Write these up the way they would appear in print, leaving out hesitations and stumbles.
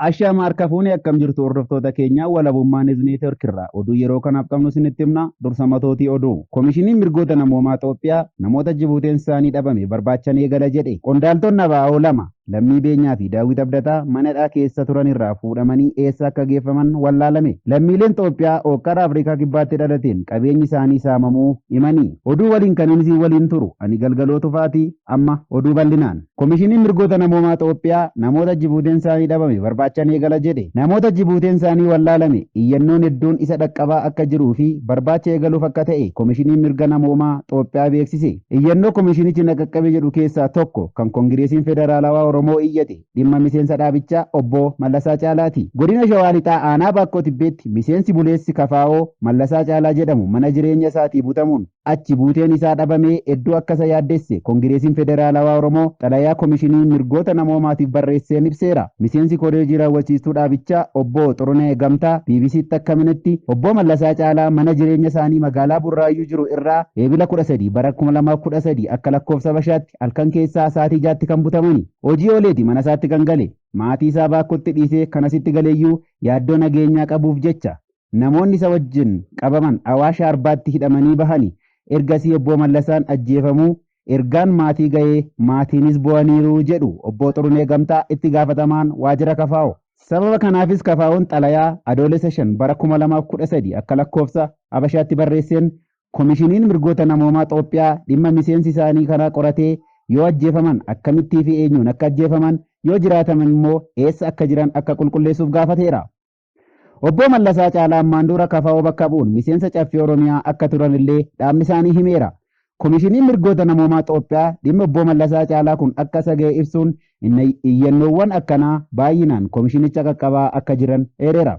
Ashaama harka fuunee akkam jirtu hordoftoota keenya Walabummaa News Network irraa oduu yeroo kanaaf qabnu isinitti himna dursa matootii oduu. Komishiniin mirgoota namoomaa Xoophiyaa namoota Jibuuteen isaanii dhabame barbaachan eegala jedhe. Qondaaltonni ABO 2 Lammii Beenyaa fi Daawwit Abdataa mana hidhaa keessa turan irraa fuudhamanii eessa akka geeffaman wallaalame. Lammiileen Xoophiyaa hookkara Afrikaa Kibbaatti dhalateen qabeenyi isaanii saamamuu himanii. Oduu waliin kanin isin waliin turu ani Galgaloo Tufaati amma oduu bal'inaan. Komishiniin Mirgoota Namoomaa Xoophiyaa namoota Jibuuteen isaanii dhabame barbaachan eegala jedhe. Namoota Jibuuteen isaanii wallaalame iyyannoon hedduun isa dhaqqabaa akka jiruu fi barbaacha eegaluuf akka ta'e Komishiniin Mirga Namoomaa Xoophiyaa beeksise. Iyyannoo komishinichi na qaqqabe jedhu keessaa tokko kan Kongireesiin Federaalawaa Oromoo iyyate dhimma miseensa dhaabichaa Obbo Mallasaa Caalaati. Godina Shawaa Lixaa Aanaa Baakkoo Tibbeetti miseensi buleessi KFO Mallasaa Caalaa jedhamu mana jireenya isaatii butamuun achi buuteen isaa dhabamee hedduu akka isa yaaddesse Kongireesiin Federaalawaa Oromoo xalayaa Komishinii Mirgoota Namoomaatiif barreesseen ibseera. Miseensi Koree Hojii Raawwachiistuu dhaabichaa Obbo Xuruneh Gamtaa BBCtti akka himanitti, Obbo Mallasaa Caalaa mana jireenya isaanii magaalaa Burraayyuu jiru irraa Eebila 13 bara 2013 akka lakkoofsa Habashaatti halkan keessaa sa'aatii 6tti kan butamani. Hojii ooleeti mana isaatti kan gale. Maatii isaa Baakkootti dhiisee kan asitti galeyyuu yaaddoo nageenyaa qabuuf jecha. Namoonni isa wajjin qabaman Awaash Aarbaatti hidhamanii bahani. Ergasii Obboo Mallasaan ajjeefamuu ergaan maatii gahee maatiinis bo'aniiru jedhu Obboo Xurunee Gamtaa itti gaafatamaan waajira KFO. Sababa kanaafis KFOn xalayaa Adoolessa 5 bara 2013 akka lakkoofsa Habashaatti barreesseen Komishiniin Mirgoota Namoomaa Xoophiyaa dhimma miseensi isaanii kanaa qoratee yoo ajjeefaman akkamittii fi eenyuun akka ajjeefaman yoo jiraataman immoo eessa akka jiran akka qulqulleessuuf gaafateera. Obboo Mallasaa Caalaa ammaan dura KFO bakka bu'uun miseensa Caffee Oromiyaa akka turan illee dhaabni isaanii himeera. Komishiniin Mirgoota Namoomaa Xoophiyaa dhimmi Obboo Mallasaa Caalaa kun akka isa ga'e ibsuun iyyannoowwan akkanaa baay'inaan komishinicha qaqqabaa akka jiran eereera.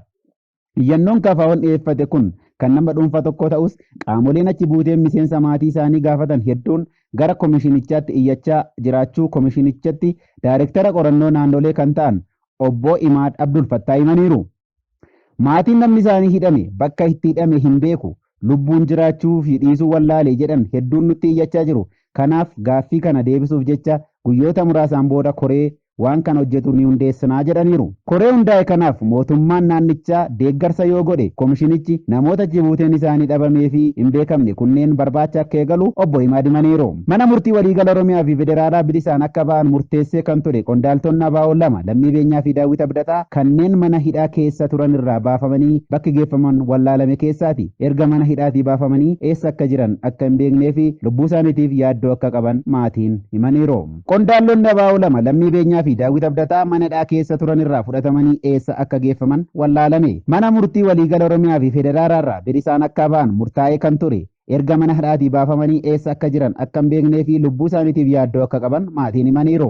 Iyyannoon KFOn dhiyeeffate kun kan nama dhuunfaa tokkoo ta'us qaamoleen achi buuteen miseensa maatii isaanii gaafatan hedduun gara komishinichaatti iyyachaa jiraachuu komishinichatti daayirektara qorannoo naannolee kan ta'an Obboo Imaad Abdulfattaa himaniiru. Maatiin namni isaanii hidhame bakka itti hidhame hin beeku, lubbuun jiraachuu fi dhiisuu wallaale jedhan hedduun nutti iyyachaa jiru. Kanaaf gaaffii kana deebisuuf jecha guyyoota muraasaan booda koree waan kana hojjetu ni hundeessina jedhaniiru. Koree hundaa'e kanaaf mootummaan naannichaa deeggarsa yoo godhe komishinichi namoota achi buuteen isaanii dhabamee fi hin beekamne kunneen barbaacha akka eegalu Obbo Imaad himaniiru. Mana Murtii Waliigala Oromiyaa fi Federaalaa bilisaan akka ba'an murteessee kan ture qondaaltonni ABO 2, Lammii Beenyaa fi Daawwit Abdataa kanneen mana hidhaa keessa turan irraa baafamanii bakki geeffaman wallaalame keessaati. Erga mana hidhaatii baafamanii eessa akka jiran akka hin beeknee fi lubbuusaaniitiif yaaddoo akka qaban maatiin himaniiru. Qondaallonni ABO 2, Lammii Beenyaa fi Daawwit Abdataa mana hidhaa keessa turan irraa fudhatamanii eessa akka geeffaman wallaalame. Mana Murtii Waliigala Oromiyaa fi Federaalaarraa bilisaan akka ba'an murtaa'ee kan ture Erga mana hidhaatii baafamanii eessa akka jiran akka hin beeknee fi lubbuu isaaniitiif yaaddoo akka qaban maatiin himaniiru.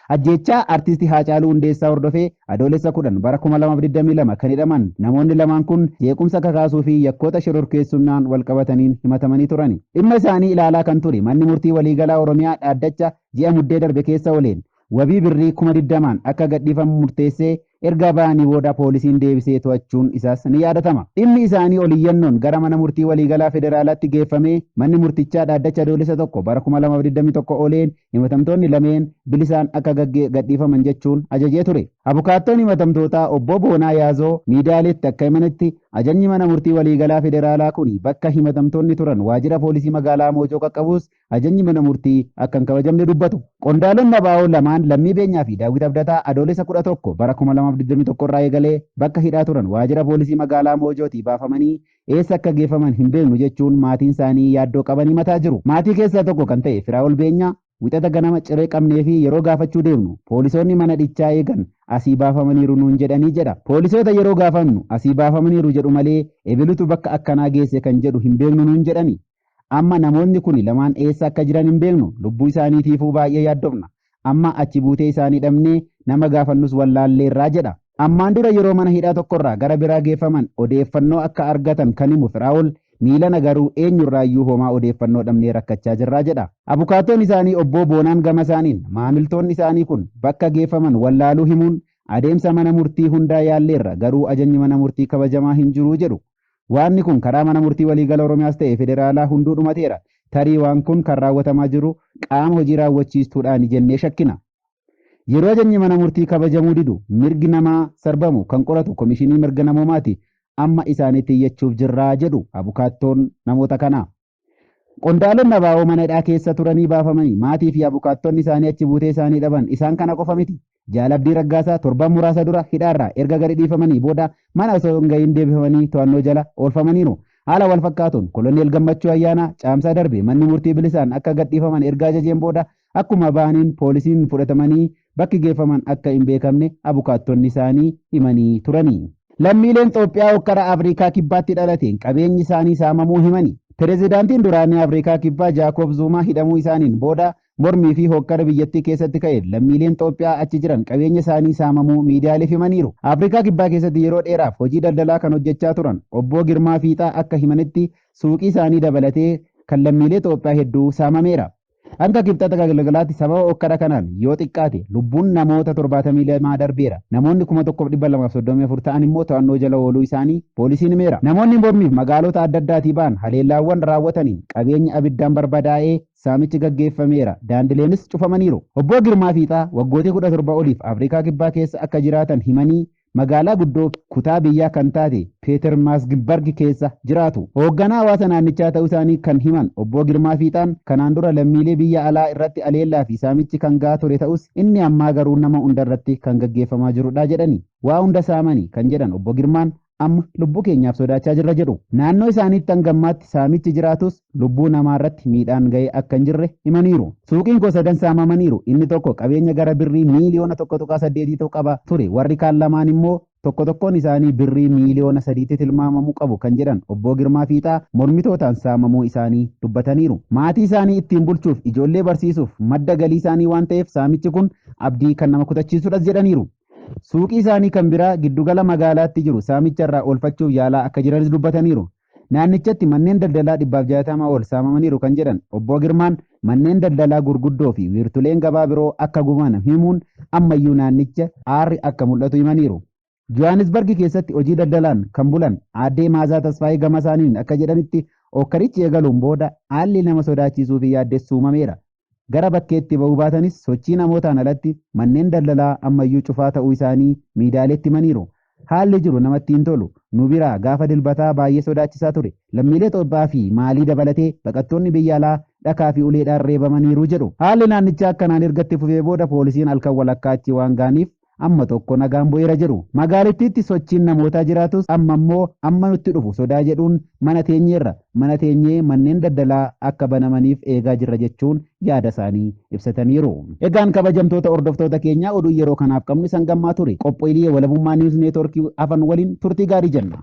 Ajjeechaa Artisti Haacaaluu Hundeessaa hordofee Adoolessa 10 bara 2022 kan hidhaman namoonni lamaan kun jeequmsa kakaasuu fi yakkoota shororkeessummaan walqabataniin himatamanii turani. Dhimma isaanii ilaalaa kan ture Manni Murtii Waliigalaa Oromiyaa dhaaddacha ji'a Muddee darbe keessa oleen wabii birrii 20,000n akka gadhiifamu murteessee erga ba'anii booda poolisiin deebisee to'achuun isaas ni yaadatama. Dhimmi isaanii ol iyyannoon gara mana murtii waliigalaa federaalaatti geeffamee manni murtichaa dhaaddacha Adoolessa 1 bara 2021 ooleen himatamtoonni lameen bilisaan akka gadhiifaman jechuun ajajee ture. Abukaattoon himatamtootaa Obboo Boonaa Yaazoo miidiyaaleetti akka himanitti ajajni mana murtii waliigalaa federaalaa kuni bakka himatamtoonni turan waajjira poolisii magaalaa Moojoo qaqqabuus ajajni mana murtii akka hin kabajamne dubbatu. Qondaalonni ABO lamaan Lammii Beenyaa fi Daawwit Abdataa Adoolessa 11 bara 2021 irraa eegalee bakka hidhaa turan waajjira poolisii magaalaa Moojootii baafamanii eessa akka geeffaman hin beeknu jechuun maatiin isaanii yaaddoo qaban himataa jiru. Maatii keessaa tokko kan ta'e Firaa'ol Beenyaa Wixata ganama ciree qabneefii yeroo gaafachuu deemnu poolisoonni mana dhichaa eegan asii baafamaniiru nuun jedhanii jedha. Poolisoota yeroo gaafannu asii baafamaniiru jedhu malee ebelutu bakka akkanaa geesse kan jedhu hin beeknu nuun jedhani. Amma namoonni kuni lamaan eessa akka jiran hin beeknu. Lubbuu isaaniitiifuu baay'ee yaaddofna. Amma achi buutee isaanii dhabnee nama gaafannus wallaalleerra jedha. Ammaan dura yeroo mana hidhaa tokkorraa gara biraa geeffaman odeeffannoo akka argatan kan himu Firaa'ol, miilana garuu eenyurraayyuu homaa odeeffannoo dhabnee rakkachaa jirra jedha. Abukaattoon isaanii Obboo Boonaan gamasaaniin maamiltoonni isaanii kun bakka geeffaman wallaaluu himuun adeemsa mana murtii hundaa yaalleerra garuu ajajni mana murtii kabajamaa hin jiru jedhu. Waanni kun karaa Mana Murtii Waliigala Oromiyaas ta'e Federaalaa hunduu dhumateera. Tarii waan kun kan raawwatamaa jiru qaama hojii raawwachiistuudhaani jennee shakkina. Yeroo ajajni mana murtii kabajamuu didu mirgi namaa sarbamu kan qoratu komishinii mirga namoomaati. Amma isaanitti iyyachuuf jirraa jedhu abukaattoon namoota kanaa. Qondaalonni ABO mana hidhaa keessa turanii baafamanii maatii fi abukaattonni isaanii achi buutee isaanii dhaban isaan kana qofa miti. Jaal Abdii Raggaasaa torban muraasa dura hidhaarraa erga gadi dhiifamanii booda mana osoo hin gahin deebifamanii to'annoo jala oolfamaniiru. Haala wal fakkaatuun Koloneel Gammachuu Ayyaanaa caamsaa darbe manni murtii bilisaan akka gadhiifaman erga ajajeen booda akkuma ba'aniin poolisiin fudhatamanii bakki geeffaman akka hin beekamne abukaattonni isaanii himanii turani. Lammiileen Itoophiyaa hokkara Afrikaa Kibbaatti dhalateen qabeenyi isaanii saamamuu himani. Pireezidaantiin duraanii Afrikaa Kibbaa Jaakoob Zuumaa hidhamuu isaaniin booda mormii fi hokkara biyyattii keessatti ka'een lammiileen Itoophiyaa achi jiran qabeenya isaanii saamamuu miidiyaaleef himaniiru. Afrikaa Kibbaa keessatti yeroo dheeraaf hojii daldalaa kan hojjechaa turan obbo Girmaa Fiixaa akka himanitti suuqii isaanii dabalatee kan lammiilee Itoophiyaa hedduu saamameera. Hanga Kibxata galgalaatti sababa hokkara kanaan yoo xiqqaate lubbuun namoota 72 darbeera. Namoonni 1234 ta'an immoo to'annoo jala ooluu isaanii poolisiin himeera. Namoonni mormiif magaalota adda addaatii ba'an haleellaawwan raawwataniin qabeenyi abiddaan barbadaa'ee saamichi gaggeeffameera. Daandileenis cufamaniiru. Obbo Girmaa Fiixaa waggootii 17 oliif Afrikaa Kibbaa keessa akka jiraatan himanii magaalaa guddoo kutaa biyyaa kan taate Peeter Maasgibarg keessa jiraatu. Hoogganaa hawaasa naannichaa ta'uu isaanii kan himan obbo Girmaa Fiixaan kanaan dura lammiilee biyya alaa irratti aleellaa fi saamichi kan gahaa ture ta'us inni ammaa garuu nama hunda irratti kan gaggeeffamaa jirudha jedhani. Waa hunda saamani kan jedhan obbo Girmaan amma lubbuu keenyaaf sodaachaa jirra jedhu. Naannoo isaaniitti hangammaatti saamichi jiraatus lubbuu namaa irratti miidhaan ga'ee akka hin jirre himaniiru. Suuqiin koo sadan saamamaniiru. Inni tokko qabeenya gara birrii miiliyoona 1.8 ta'u qaba ture. Warri kaan lamaan immoo tokko tokkoon isaanii birrii miiliyoona 3tti tilmaamamuu qabu kan jedhan obbo Girmaa Fiixaa mormitootaan saamamuu isaanii dubbataniiru. Maatii isaanii ittiin bulchuuf ijoollee barsiisuuf madda galii isaanii waan ta'eef saamichi kun abdii kan nama kutachiisudhas jedhaniiru. Suuqii isaanii kan biraa giddugala magaalaatti jiru saamicha irraa oolfachuuf yaalaa akka jiranis dubbataniiru. Naannichatti manneen daldalaa 160 ol saamamaniiru kan jedhan obbo Girmaan manneen daldalaa gurguddoo fi wiirtuleen gabaa biroo akka gubaman himuun ammayyuu naannicha aarri akka mul'atu himaniiru. Johannesburg keessatti hojii daldalaan kan bulan aaddee Maazaa Tasfaayee gama isaaniin akka jedhanitti okkarichi eegaluun booda haalli nama sodaachisuu fi yaaddessu uumameera. Gara bakkeetti ba'uu baatanis sochii namootaan alatti manneen daldalaa ammayyuu cufaa ta'uu isaanii miidiyaaleetti himaniiru. Haalli jiru namatti hin tolu. Nu biraa gaafa dilbataa baay'ee sodaachisaa ture. Lammiilee Itoophiyaa fi Maalii dabalatee baqattoonni biyya alaa dhakaa fi uleedhaan reebamaniiru jedhu. Haalli naannichaa akkanaan erga itti fufee booda poolisiin halkan walakkaa achi waan ga'aniif amma tokko nagaan bu'eera jedhu. Magaalittiitti sochiin namootaa jiraatus amma immoo amma nutti dhufu sodaa jedhuun mana teenyeerra. Mana teenyee manneen daldalaa akka banamaniif eegaa jirra jechuun yaada isaanii ibsataniiru. Egaan kabajamtoota hordoftoota keenyaa oduu yeroo kanaaf qabnu isan gammaa ture. Qophiilee Walabummaa Niwus Neetwoorkii hafan waliin turtii gaarii jenna.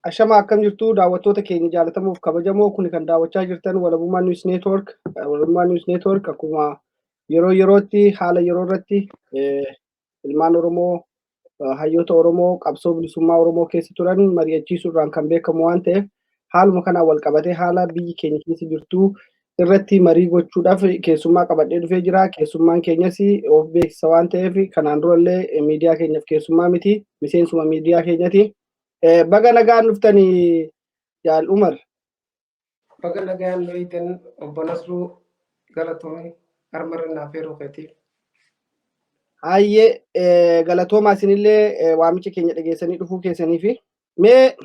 Ashama, akkam jirtu daawwattoota keenya jaalatamuuf kabajamoo? Kun kan daawwachaa jirtan Walabummaa News Network. Walabummaa News Network akkuma yeroo yerootti haala yeroo irratti ilmaan Oromoo, hayyoota Oromoo qabsoo bilisummaa Oromoo keessa turan mari'achiisuudhaan kan beekamu waan ta'eef, haaluma kanaan wal qabatee haala biyyi keenya keessa jirtu irratti marii gochuudhaaf keessummaa qabadhee dhufee jira. Keessummaan keenyas of beeksisa waan ta'eef, kanaan durallee miidiyaa keenyaaf keessummaa miti, miseensuma miidiyaa keenyati. Baga nagaan dhuftanii, Jaal Umar. Baga nagaan nu eegdan, obbo Nasruu, galatoomii armarra naaf eeruu keetiif. Hayyee, galatoomaa isinillee waamicha keenya dhageessanii dhufuu keessanii fi mee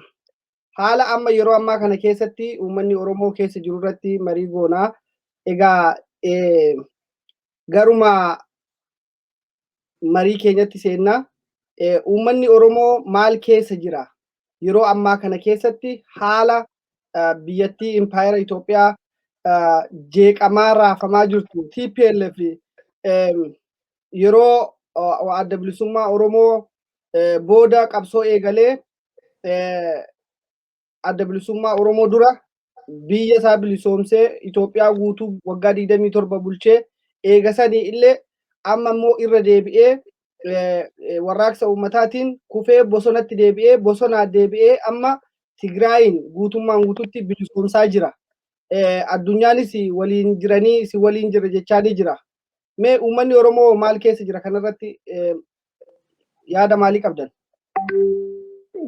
haala amma yeroo ammaa kana keessatti uummanni Oromoo keessa jiru irratti marii goonaa. Egaa garuma marii keenyatti seennaa. Uummanni Oromoo maal keessa jira? Yeroo ammaa kana keessatti haala biyyattii impaayera Itoophiyaa jeeqamaa raafamaa jirtu, TPLF yeroo adda bilisummaa Oromoo booda qabsoo eegalee, adda bilisummaa Oromoo dura biyya isaa bilisoomsee Itoophiyaa guutuu waggaa 27 bulchee Eegasanii illee amma immoo irra deebi'ee warraaqsa uummataatiin kufee bosonatti deebi'ee, bosonaa deebi'ee amma Tigraayin guutummaan guututti bilisoomsaa jira. Addunyaanis waliin jiranii si waliin jira jechaanii jira. Mee uummanni Oromoo maal keessa jira kanarratti yaada maalii qabdan?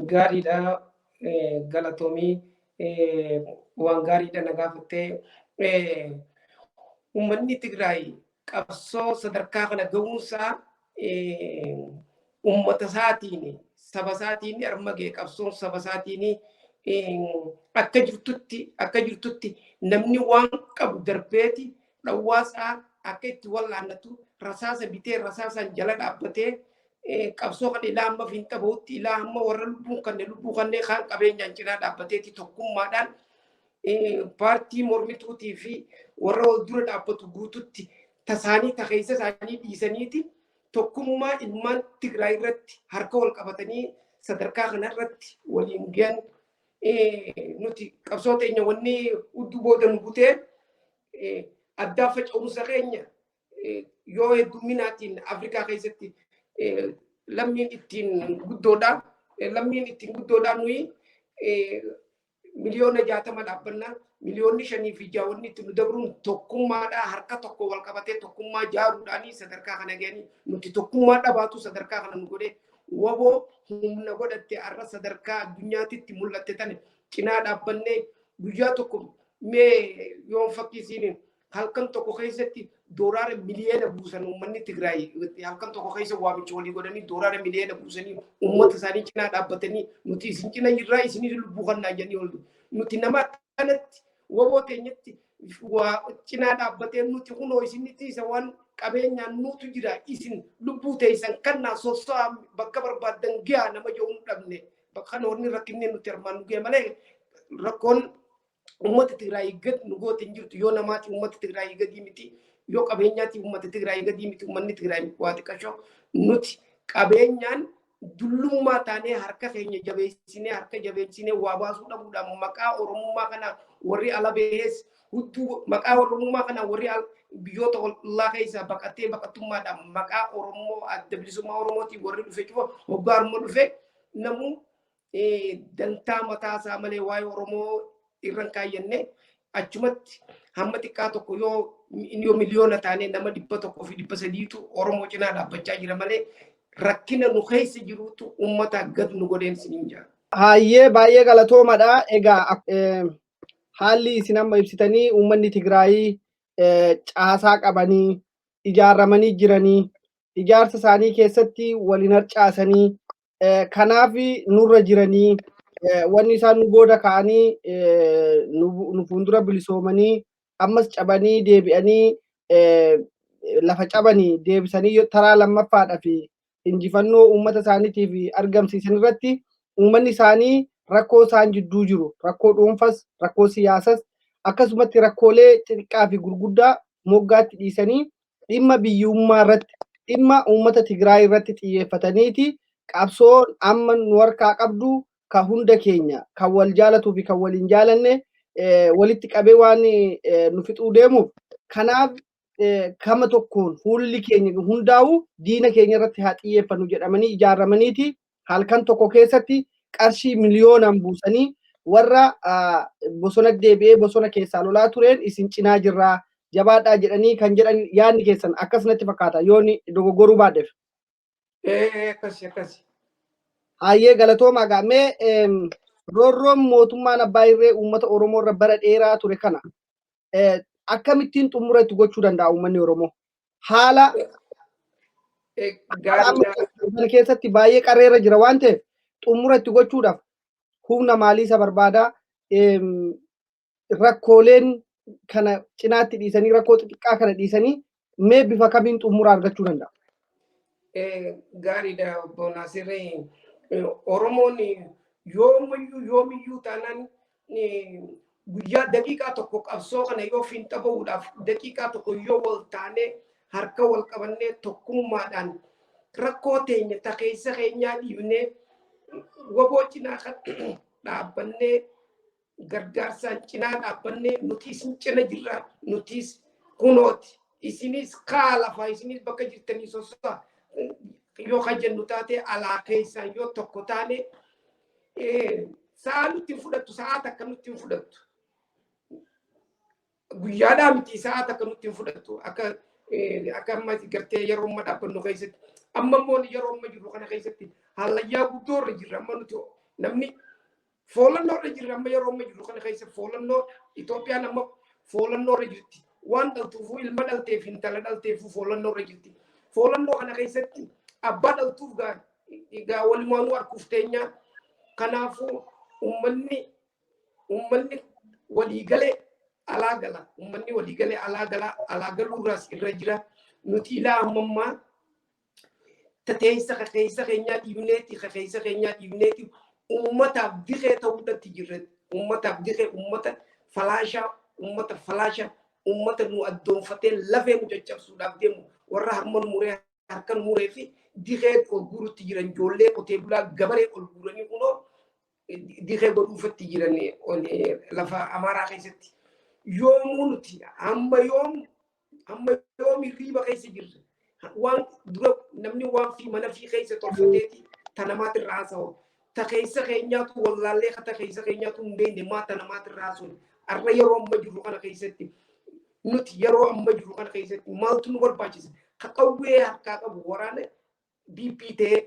Gaariidha, galatoomii, waan gaariidha na gaafattee. Uummanni Tigraay qabsoo sadarkaa kana gahuunsaa uummata isaatiin, saba isaatiin arma ga'e. Qabsoon saba isaatiin akka jirtutti namni waan qabu darbeeti dhawwaasaa akka itti wallaannatu rasaasa bitee rasaasaan jala dhaabbatee qabsoo kana ilaa amma fiinxa bahutti, ilaa hamma warra lubbuun kanne lubbuu kanneen kaan qabeenyaan cinaa dhaabbateeti tokkummaadhaan paartii mormituutii fi warra wal dura dhaabbatu guututti tasaanii takeessa isaanii dhiisaniiti tokkummaa ilmaan Tigraay irratti harka wal qabatanii sadarkaa kanarratti waliin gahan. Nuti qabsoo teenya wanni hudduu booda nu butee addaa faca'umsa keenya yoo heddumminaatiin Afrikaa keessatti lammiin ittiin guddoodha. Lammiin ittiin guddoodha, nuyi 60 miliyoona dhaabbannaa, 5 miliyoonii wanni itti nu dabruun tokkummaadha. Harka tokko wal qabatee tokkummaa jaaruudhaanii sadarkaa kana gahanii, nuti tokkummaa dhabaatu sadarkaa kana nu godhe. Waboo humna godhatte har'a sadarkaa addunyaatitti mul'atte tane cinaa dhaabbannee guyyaa tokko, mee yoon fakkiisiin, halkan tokko keessatti doolaara miliyoona buusan. Uummanni Tigraay halkan tokko keessa waamicha walii godhanii doolaara miliyoona buusanii uummata isaanii cinaa dhaabbatanii, nuti isin cina jirraa, isinii lubbuu kannaa jedhanii ol. Nuti nama akkanatti waboo teenyatti waa cinaa dhaabbatee, nuti kunoo isinitti isa waan qabeenyaan nuutu jira, isin lubbuu teessan kannaa, sosso'aa, bakka barbaaddan gahaa nama jedhu hin dhabne. Bakka kana wanni rakkinni nuti armaan nu ga'e malee rakkoon uummata Tigraay gad nu goote hin jirtu. Yoo namaati uummata Tigraay gadii miti, yoo qabeenyaati uummata Tigraay gadii miti. Uummanni Tigraay waa xiqqashoo, nuti qabeenyaan dullummaa taanee harka keenya jabeessinee, harka jabeessinee waa baasuu dhabuudhaan maqaa Oromummaa kana warri ala bahees hudduu, maqaa Oromummaa kana warri biyyoota ollaa keessaa baqatee baqattummaadhaan maqaa Oromoo Adda Bilisummaa Oromootiin warri dhufe cufa hoggaa arma dhufe namuu dantaa mataa isaa malee waa'ee Oromoo irran kaayyanne. Achumatti hamma xiqqaa tokko yoo miliyoona taanee nama 100 fi 300tu Oromoo cinaa dhaabbachaa jira malee rakkina nu keessa jirutu uummata gad nu godheen isiniin jira. Hayyee, baay'ee galatoomadha. Egaa haalli isin amma ibsitanii uummanni Tigraayii caasaa qabanii ijaaramanii jiranii, ijaarsa isaanii keessatti waliin harcaasanii, kanaaf nurra jiranii, wanni isaan nu booda ka'anii nu fuuldura bilisoomanii ammas cabanii deebi'anii lafa cabanii deebisanii taraa lammaffaadhaa fi injifannoo uummata isaaniitiif argamsiisan irratti uummanni isaanii rakkoo isaan jidduu jiru, rakkoo dhuunfas, rakkoo siyaasas, akkasumatti rakkoolee xixiqqaa fi gurguddaa moggaatti dhiisanii dhimma biyyummaa irratti, dhimma uummata Tigraay irratti xiyyeeffataniiti qabsoon amma nu harkaa qabdu ka hunda keenya, kan wal jaalatuu fi kan waliin jaalanne walitti qabee waan nu fixuu deemuuf, kanaaf kama tokkoon fuulli keenya hundaa'u diina keenya irratti haa xiyyeeffannu jedhamanii ijaaramaniiti halkan tokko keessatti qarshii miliyoonaan buusanii warra bosona deebi'ee bosona keessaa lolaa tureen isin cinaa jirraa, jabaadhaa jedhanii kan jedhan yaadni keessan akkas natti fakkaata, yooni dogoggoruu baadheef. Akkasi, akkasi. Hayyee, galatoomaa. Gaa mee roorroon mootummaan abbaa irree uummata Oromoo irra bara dheeraa ture kana akkamittiin xumura itti gochuu danda'a uummanni Oromoo? Haala kana keessatti baay'ee qarreerra jira waan ta'eef xumura itti gochuudhaaf humna maalii isa barbaada? Rakkooleen kana cinaatti dhiisanii, rakkoo xixiqqaa kana dhiisanii, mee bifa kamiin xumura argachuu danda'a? Gaariidha, obbo Naasir. Oromoon yoomiyyuu yoomiyyuu taanaan guyyaa daqiiqaa tokko qabsoo kana yoo fiinxa bahuudhaaf daqiiqaa tokko yoo wal taanee harka wal qabannee tokkummaadhaan rakkoo teenya ta keessa keenyaa dhiibnee waboo cinaa dhaabbannee, gargaarsaan cinaa dhaabbannee, nuti isin cina jirra, nutis kunooti. Isinis kaa lafaa, isinis bakka jirtanii sosso'a yoo kan jennu taate, alaa keessaan yoo tokko taane, sa'a nutti hin fudhattu, sa'a takka nutti hin fudhattu. Guyyaadhaa miti, sa'a takka nutti hin fudhattu. Akka amma gartee yeroo amma dhaabbannu keessatti, amma immoo yeroo amma jirru kana keessatti hallayyaa guddoo irra jirra. Amma nuti namni foolannoo irra jirra. Amma yeroo amma jirru kana keessa foolannoo, Itoophiyaan amma foolannoo irra jirti. Waan dhaltuufuu, ilma dhalteef, intala dhalteefuu foolannoo irra jirti. Foolannoo kana keessatti abbaa dhaltuuf gaa walumaanuu harkuuf teenya. Kanaafuu ummanni waliigalee alaa gala. Ummanni waliigalee alaa gala. Alaa galuurraas irra jira. Nuti ilaa ammammaa tateessa keessa keenyaa dhiibneeti, keessa keenyaa dhiibneeti ummataaf diree ta'uudhatti jirre. Ummataaf diree, ummata falaashaa, ummata falaashaa, ummata nu addoonfatee lafee nu caccabsuudhaaf deemu, warra harma nu muree, harka nu muree fi diree ol guurutti jiran, ijoollee qotee bulaa gabaree ol guuranii kunoo diree godhuufatti jiran lafa Amaaraa keessatti. Yoomuu nuti hamma yoom, hamma yoom hirriiba keessa jirra? Waan dura namni waan fi mana fi keessa tolfateeti ta namaatti irraa haasa'u. Ta keessa keenyaatu wallaallee, ta keessa keenyaatu hin beekne, maa ta namaatti irraa haasa'u? Har'a yeroo amma jirru kana keessatti, nuti yeroo amma jirru kana keessatti maaltu nu barbaachisa? Ka qawwee harkaa qabu, waraana BP ta'ee,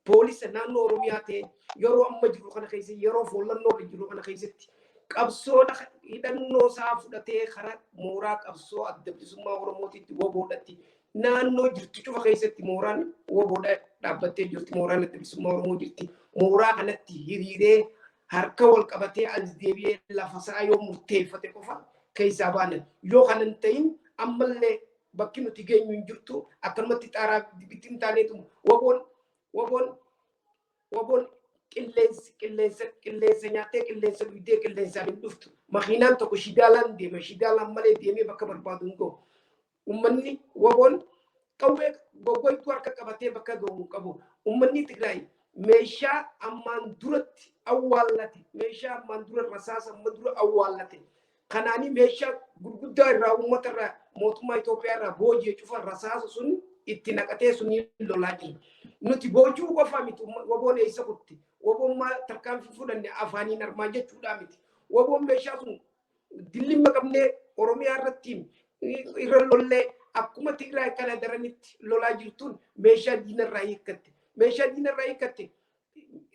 poolisa naannoo Oromiyaa ta'ee, yeroo amma jirru kana keessatti, yeroo foolannoo irra jirru kana keessatti, qabsoo hidhannoo isaa fudhatee karaa mooraa qabsoo Adda Bilisummaa Oromootitti, WBOdhatti, naannoo jirtu cufa keessatti mooraan WBOdha dhaabbattee jirti, mooraan Adda Bilisummaa Oromoo jirti. Mooraa kanatti hiriiree, harka wal qabatee as deebi'ee lafa isaa yoo murteeffate qofa keessaa baana. Yoo kana hin ta'in ammallee bakki nuti geenyu hin jirtu, akkanumatti xaaraa bittin taaneetu. WBOn qilleensi qilleensa qilleensa nyaattee, qilleensa dhugdee, qilleensaan hin dhuftu. Makiinaan tokko shidaalaan deema, shidaalaan malee deemee bakka barbaadu hin gahu. Uummanni, WBOn qawwee goggoituu harka qabatee bakka gahu hin qabu. Uummanni Tigraay meeshaa ammaan duratti awwaallate, meeshaa ammaan dura, rasaasa amma dura awwaallate. Kanaanii meeshaa gurguddaa irraa uummata irraa, mootummaa Itoophiyaa irraa booji'e cufa rasaasa sun itti naqatee sunii lolaa jira. Nuti boojuu qofa miti, WBOn eessa kutti? WBOn maa tarkaanfii fudhanne afaaniin armaan jechuudhaa miti. WBOn meeshaa sun dillimma qabnee Oromiyaa irratti irra lollee akkuma Tigraay kana daranitti lolaa jirtuun meeshaa diinarraa hiikkatte. Meeshaa diinarraa hiikkatte,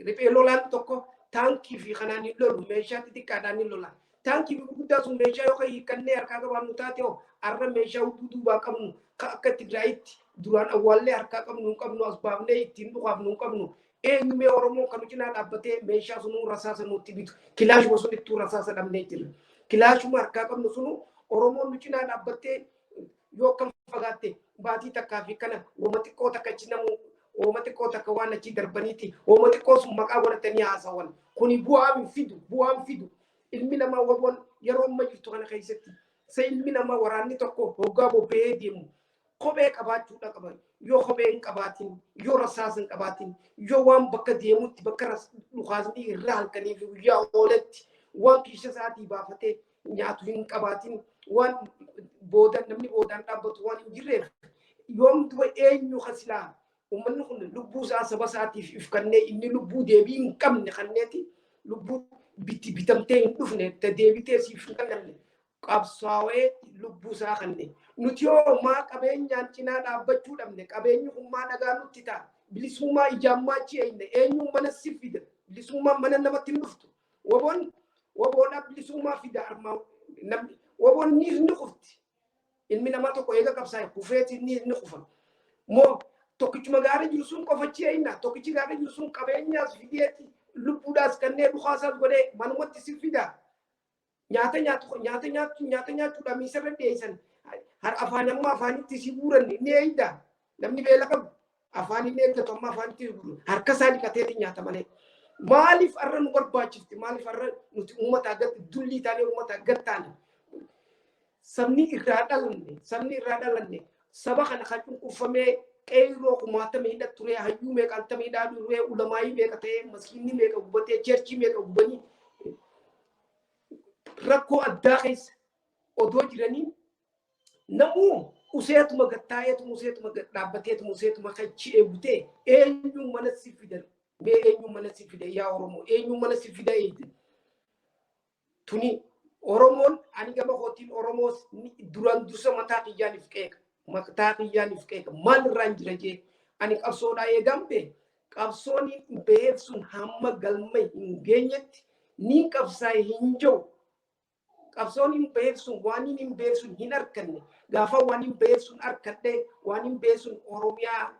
riphee lolaan tokko taankii fi kanaan hin lolu, meeshaa xixiqqaadhaan hin lola. Taankii fi gurguddaa sun meeshaa yoo hiikkannee harkaa qabaannu taate hoo, har'a meeshaa hudduu duubaa qabnu ka akka Tigraayitti duraan awwaallee harkaa qabnu hin qabnu, as baafnee ittiin dhukaafnu hin qabnu. Eenyumee Oromoon kan cinaa dhaabbatee meeshaa sunuu rasaasa nutti bitu? Kilaashuma sunittuu rasaasa dhabnee jirra. Kilaashuma harkaa qabnu sunu Oromoon nu cinaa dhaabbattee yoo akkam fagaatte baatii takkaa fi kana wooma xiqqoo takka achi namu, wooma xiqqoo takka waan achi darbaniiti, wooma xiqqoo sun maqaa godhatanii haasawan. Kuni bu'aa hin fidu, bu'aa hin fidu. Ilmi namaa, WBOn yeroo amma jirtu kana keessatti, sa ilmi namaa waraanni tokko hoggaa bobba'ee deemu kophee qabaachuudha qaba. Yoo kophee hin qabaatin, yoo rasaasa hin qabaatin, yoo waan bakka deemutti, bakka dhukaasni irra halkanii fi guyyaa ooletti waan kiisha isaatii baafatee nyaatu hin qabaatin, waan booda namni boodaan dhaabbatu waan hin jirreef, yoom duba eenyu kasilaa uummanni kun lubbuu isaa saba isaatiif if kannee, inni lubbuu deebii hin qabne kanneeti, lubbuu bitti bitamtee hin dhufne, ta deebitee siif hin kennamne, qabsaa'ee lubbuu isaa kanne. Nuti yoo maa qabeenyaan cinaa dhaabbachuu dhabne? Qabeenyi kun maa dhagaa nutti ta'a? Bilisummaa ijaan maachi eeyne eenyuun mana si fida? Bilisummaan mana namatti hin dhuftu. WBOn, WBOdha bilisummaa fida. Armaa namni, WBOn ni kufti. Ilmi namaa tokko eega qabsaa'e kufeeti ni kufa. Moo tokkichuma gaarii jiru sun qofachi eeyna? Tokkichi gaarii jiru sun qabeenyaas fideeti, lubbuudhaas kanneen dhukaasaas godhee manumatti si fida. Nyaata nyaatu, nyaata nyaatu, nyaata nyaachuudhaan miisarra dhiyeessan, afaan amma afaanitti si guuran ni eeyda? Namni beela qabu afaan inni eeggatu amma afaanitti si guuran harka isaa dhiqateeti nyaata malee. Maaliif har'a nu barbaachifti? Maaliif har'a nuti uummata gad dullii taanee uummata gad taane? Sabni irraa dhalanne, sabni irraa dhalanne, saba kana kan cunqurfamee qeerroo kumaatama hidha ture, hayyuu meeqaantama hidhaa ture, ulamaayii meeqa ta'ee, maskiinni meeqa gubatee, churchii meeqa gubanii, rakkoo addaa keessa odoo jiranii namuu Useetuma gattaa'eetuma useetuma dhaabbateetuma useetuma kachi eegutee eenyuun mana si fidan mee eenyuun mana si fida yaa Oromoo eenyuun mana si fida eeyde. Tuni Oromoon ani gama kootiin Oromoos duraan dursa mataa kiyyaan if qeeqa. Mataa kiyyaan if qeeqa. Maal irraan jira jee ani qabsoodhaa eegan bee qabsoon beef sun hamma galma hin geenyetti niin qabsaa'e hin jiru. Qabsoon hin beef sun waan hin beef sun hin arkanne gaafa waan hin beef sun arkadhe waan hin beef sun Oromiyaa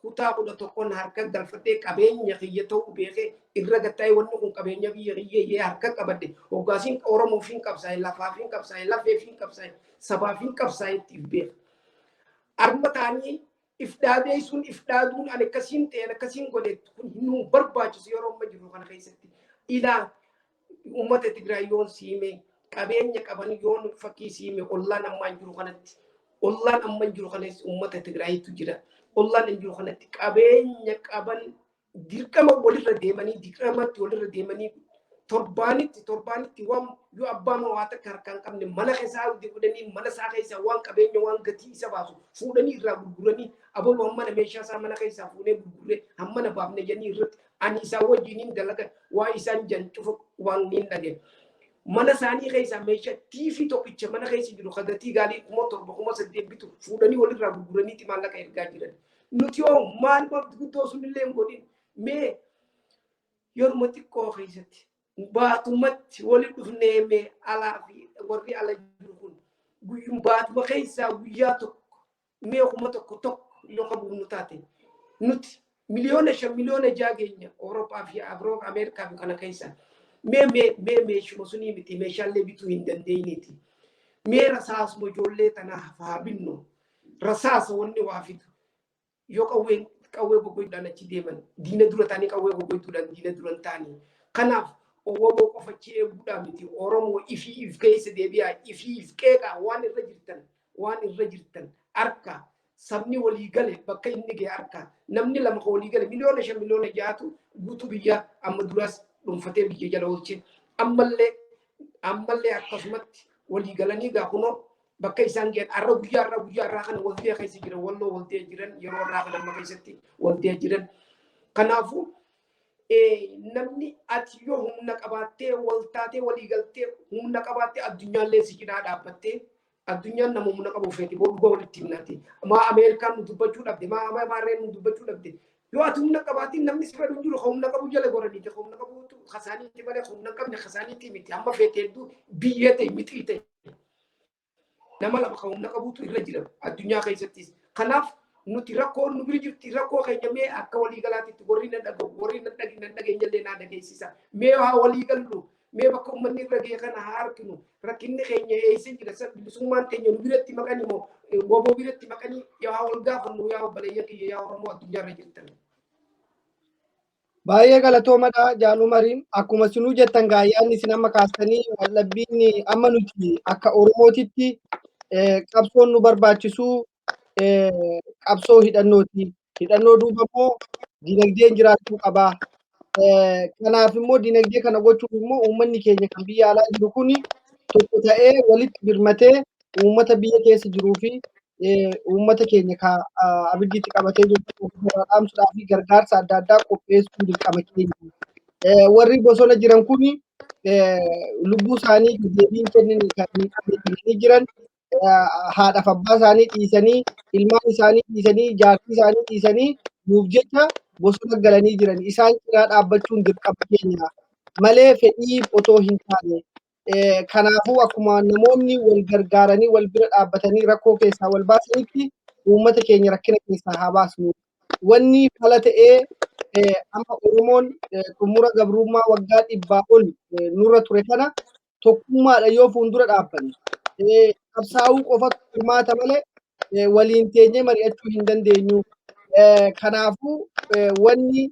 kutaa 11n harka galfadhee qabeenya kiyya ta'uu beekee irra gattaa'ee wanni kun qabeenya biyya kiyya yee harka qabadhe hoggaasiin Oromoof hin qabsaa'e lafaaf hin qabsaa'e lafeef hin qabsaa'e sabaaf hin qabsaa'e itti beeka. Arma ta'anii if dhaabeessuun if dhaaduun ani akkasiin ta'e ani akkasiin godhe kun nu barbaachisu yeroo amma jiru kana keessatti. Ilaa uummata Tigraay yoon siime qabeenya qaban yoon fakkii siime ollaan ammaan jiru kanatti ollaan ammaan jiru kanas uummata Tigraayitu jira. Ollaan hin jiru kanatti qabeenya qaban dirqama walirra deemanii dirqamatti walirra deemanii torbaanitti torbaanitti waan yoo abbaa waa takka harkaan qabne mana keessaa fudhanii mana isaa keessaa waan qabeenya waan gatii isa baasu fuudhanii irraa gurguranii abaluu hammana meeshaa isaa mana keessaa fuunee gurgurree hammana baafne jedhanii irratti ani isaa wajjiniin dalaga waa isaan jan cufa waan niin dhage. Mana isaanii keessaa meeshaa tiifii tokkicha mana keessa jiru ka gatii gaalii 7,000 8,000 bitu fuudhanii walirraa gurguraniiti maallaqa ergaa jiran. Nuti hoo maal guddoo sunillee hin godhin mee yeruma xiqqoo keessatti baatumatti wali dhufnee mee alaa fi warri ala jiru kun guyyum baatuma keessaa guyyaa tokko mee 1,000 tokko yoo qabuuf taate nuti 5 miliyoona 6 miliyoona geenya Awurooppaa fi Afroo Ameerikaa fi kana keessa mee mee mee meeshuma sunii miti meeshaalee bituu hin dandeenyeeti. Mee rasaasuma ijoollee tanaaf haa binnu rasaasa wanni waa fidu yoo qawween qawwee goggoydhaan achi deeman diina dura ta'anii qawwee goggoytuudhaan diina dura ta'anii kanaaf Oromoo qofa achi eeguudhaan miti Oromoo ifii if keessa deebi'aa ifii if qeeqaa waan irra jirtan waan irra jirtan harka sabni walii gale bakka inni ga'e harka namni lama walii gale 5 miliyoona 6 miliyoonatu guutuu biyya amma duraas dhuunfatee biyya jala oolche ammallee ammallee akkasumatti walii galanii gaa kunoo bakka isaan ga'an har'a guyyaa har'a guyyaa har'aa kana waldee keessa jiran walloo waldee jiran yeroo har'aa kana amma keessatti waldee jiran kanaafuu namni ati yoo humna qabaattee wal taatee walii galtee humna qabaattee addunyaallee si cinaa dhaabbattee addunyaan nama humna qabu feeti boo dhugaa walitti himnaati. Maa Ameerikaan nu dubbachuu dhabde maa Maarreen nu dubbachuu dhabde yoo ati humna qabaatiin namni si fedhu hin jiru humna qabu jala goraniiti humna qabu kasaaniiti malee humna hin qabne kasaaniiti miti hamma feete hedduu biyya ta'e mixii ta'e. Nama lama kan humna qabutu irra jira addunyaa keessattis. Kanaaf nuti rakkoo nu bira jirti rakkoo keenya mee akka waliigalaatitti warri na dhaga'u warri na dhageenyallee naa dhageessisa. Mee haa walii gallu mee bakka uummanni irra ga'e kana haa arginu rakkinni keenya eessa jira bilisummaan keenya nu biratti maqanii moo woboo biratti maqanii yaa wal gaafannu yaa obboleeyyan kiyya yaa Oromoo addunyaa irra jirtan. Baay'ee galatoomadha Jaaluu Mariin. Akkuma sinuu jettan gaayyaanni isin amma kaastanii waldhabbiin amma nuti akka Oromootitti qabsoon nu barbaachisu qabsoo hidhannooti. Hidhannoo duuba immoo dinagdeen jiraachuu qaba. Kanaaf immoo dinagdee kana gochuuf immoo uummanni keenya kan biyya alaa jiru kuni tokko ta'ee walitti birmatee uummata biyya keessa jiruu fi uummata keenya ka abiddiitti qabatee jiru ofirraa dhaamsuudhaa fi gargaarsa adda addaa qopheessuun dirqama keenya. Warri bosona jiran kuni lubbuu isaanii deebiin kennin kan hin qabne jiran haadhaaf abbaa isaanii dhiisanii ilmaan isaanii dhiisanii jaartii isaanii dhiisanii nuuf jecha bosona galanii jiran isaan cinaa dhaabbachuun dirqama keenya malee fedhii otoo hin taane. Kanaafuu akkuma namoonni wal gargaaranii wal bira dhaabbatanii rakkoo keessaa wal baasanitti uummata keenya rakkina keessaa haa baasnu. Wanni fala ta'ee amma Oromoon xumura gabrummaa waggaa 100 ol nurra ture kana tokkummaadha yoo fuuldura dhaabbanne qabsaa'uu qofatu furmaata malee waliin teenyee mari'achuu hin dandeenyu. Kanaafuu wanni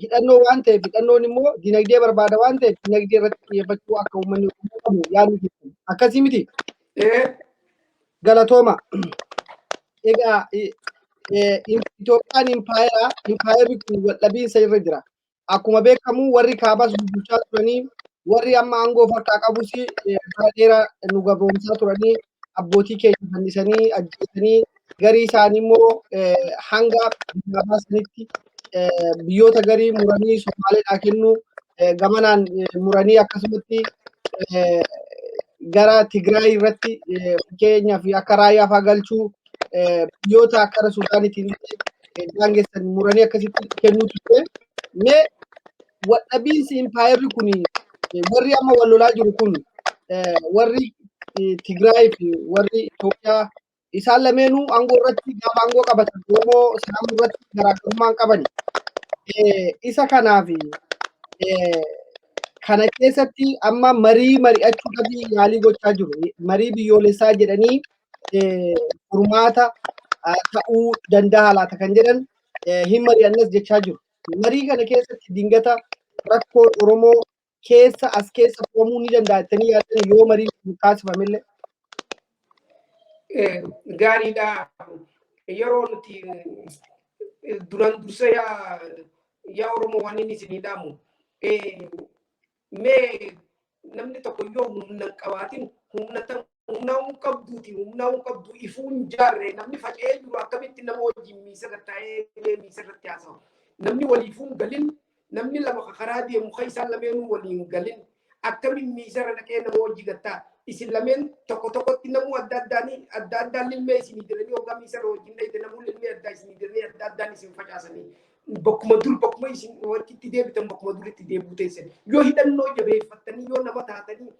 hidhannoo waan ta'eef hidhannoon immoo dinagdee barbaada waan ta'eef dinagdee irratti xiyyeeffachuu akka uummanni Oromoo qabu yaadni keessan. Akkasii miti? Galatooma. Egaa Itoophiyaan impaayera impaayerri kun waldhabiinsa irra jira. Akkuma beekamu warri kaabaas bulchaa turanii warri amma aangoo harkaa qabus bara dheeraa nu gabroomsaa turanii Abbootii keenya fannisanii ajjeesanii, garii isaanii immoo hanga biyyaa baasanitti, biyyoota garii muranii Somaaleedhaa kennu, gamanaan muranii akkasumatti gara Tigraay irratti fakkeenyaaf akka raayyaa fa'aa galchuu, biyyoota akka Suudaaniitiin daangessan muranii akkasitti kennuu ture. Mee waldhabiinsi impaayerri kun, warri amma wal lolaa jiru kun, warri Tigraay fi warri Itoophiyaa, isaan lameenuu aangoo irratti gaafa aangoo qabatan Oromoo saamuu irratti garaagarummaa hin qabani. Isa kanaaf kana keessatti amma marii mari'achuudhaaf yaalii gochaa jiru. Marii biyyoolessaa jedhanii furmaata ta'uu danda'a laata kan jedhan hin mari'annas jechaa jiru. Marii kana keessatti dingata rakkoo Oromoo keessa as keessa foomuu ni danda'a jettanii yaaddan yoo marii taasifamillee? Gaariidha. Yeroo nuti duraan dursa yaa Oromoo waan inni isinii dhaamu, mee namni tokko yoo humna hin qabaatin, humna humna hin qabduuti, humna hin qabdu, ifuu hin jaarre, namni faca'ee jiru akkamitti nama wajjin miisa gattaa'ee miisa irratti haasawa? Namni waliifuu hin galin, namni lama karaa deemu kan isaan lameenuu waliin galin akkamiin miisa irra dhaqee nama wajji gattaa? Isin lameen tokko tokkotti namuu adda addaanii adda addaan lilmee isinii diranii, hoggaa miisa irra wajjin dhayite namuu lilmee addaa isinii diranii, adda addaan isin facaasanii bakkuma dur bakkuma isin walitti deebitan, bakkuma duritti deebi'uu teessan. Yoo hidhannoo jabeeffattanii, yoo nama taatanii,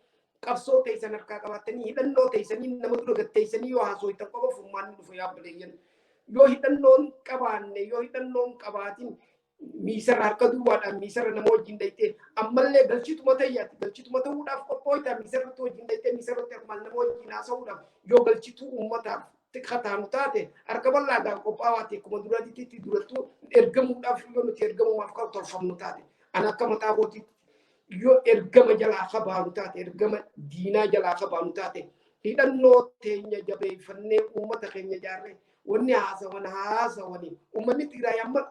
qabsoo teessan harkaa qabaattanii, hidhannoo teessanii nama dura gatteessanii yoo haasooytan qofa furmaanni dhufa, yaa obboleeyyan. Yoo hidhannoon qabaanne, yoo hidhannoon qabaatin, miisarra harka duwwaadhaan miisarra nama wajjin dhayitee ammallee galchituma tayyaati, galchituma ta'uudhaaf qophooyta. Miisarratti wajjin dhayitee miisarratti akkumaan nama wajjin haasa'uudhaaf, yoo galchituu uummataaf xiqqataanu taate, harka bal'aadhaan qophaa'aati. Akkuma duraatitti durattuu ergamuudhaaf, yoo nuti ergamumaaf kan tolfamnu taate, ani akka mataa kootiitti, yoo ergama jalaa qabaanu taate, ergama diinaa jalaa qabaanu taate, hidhannoo teenya jabeeffannee uummata keenya ijaarree wanni haasawan haasawanii, uummanni Tigraay amma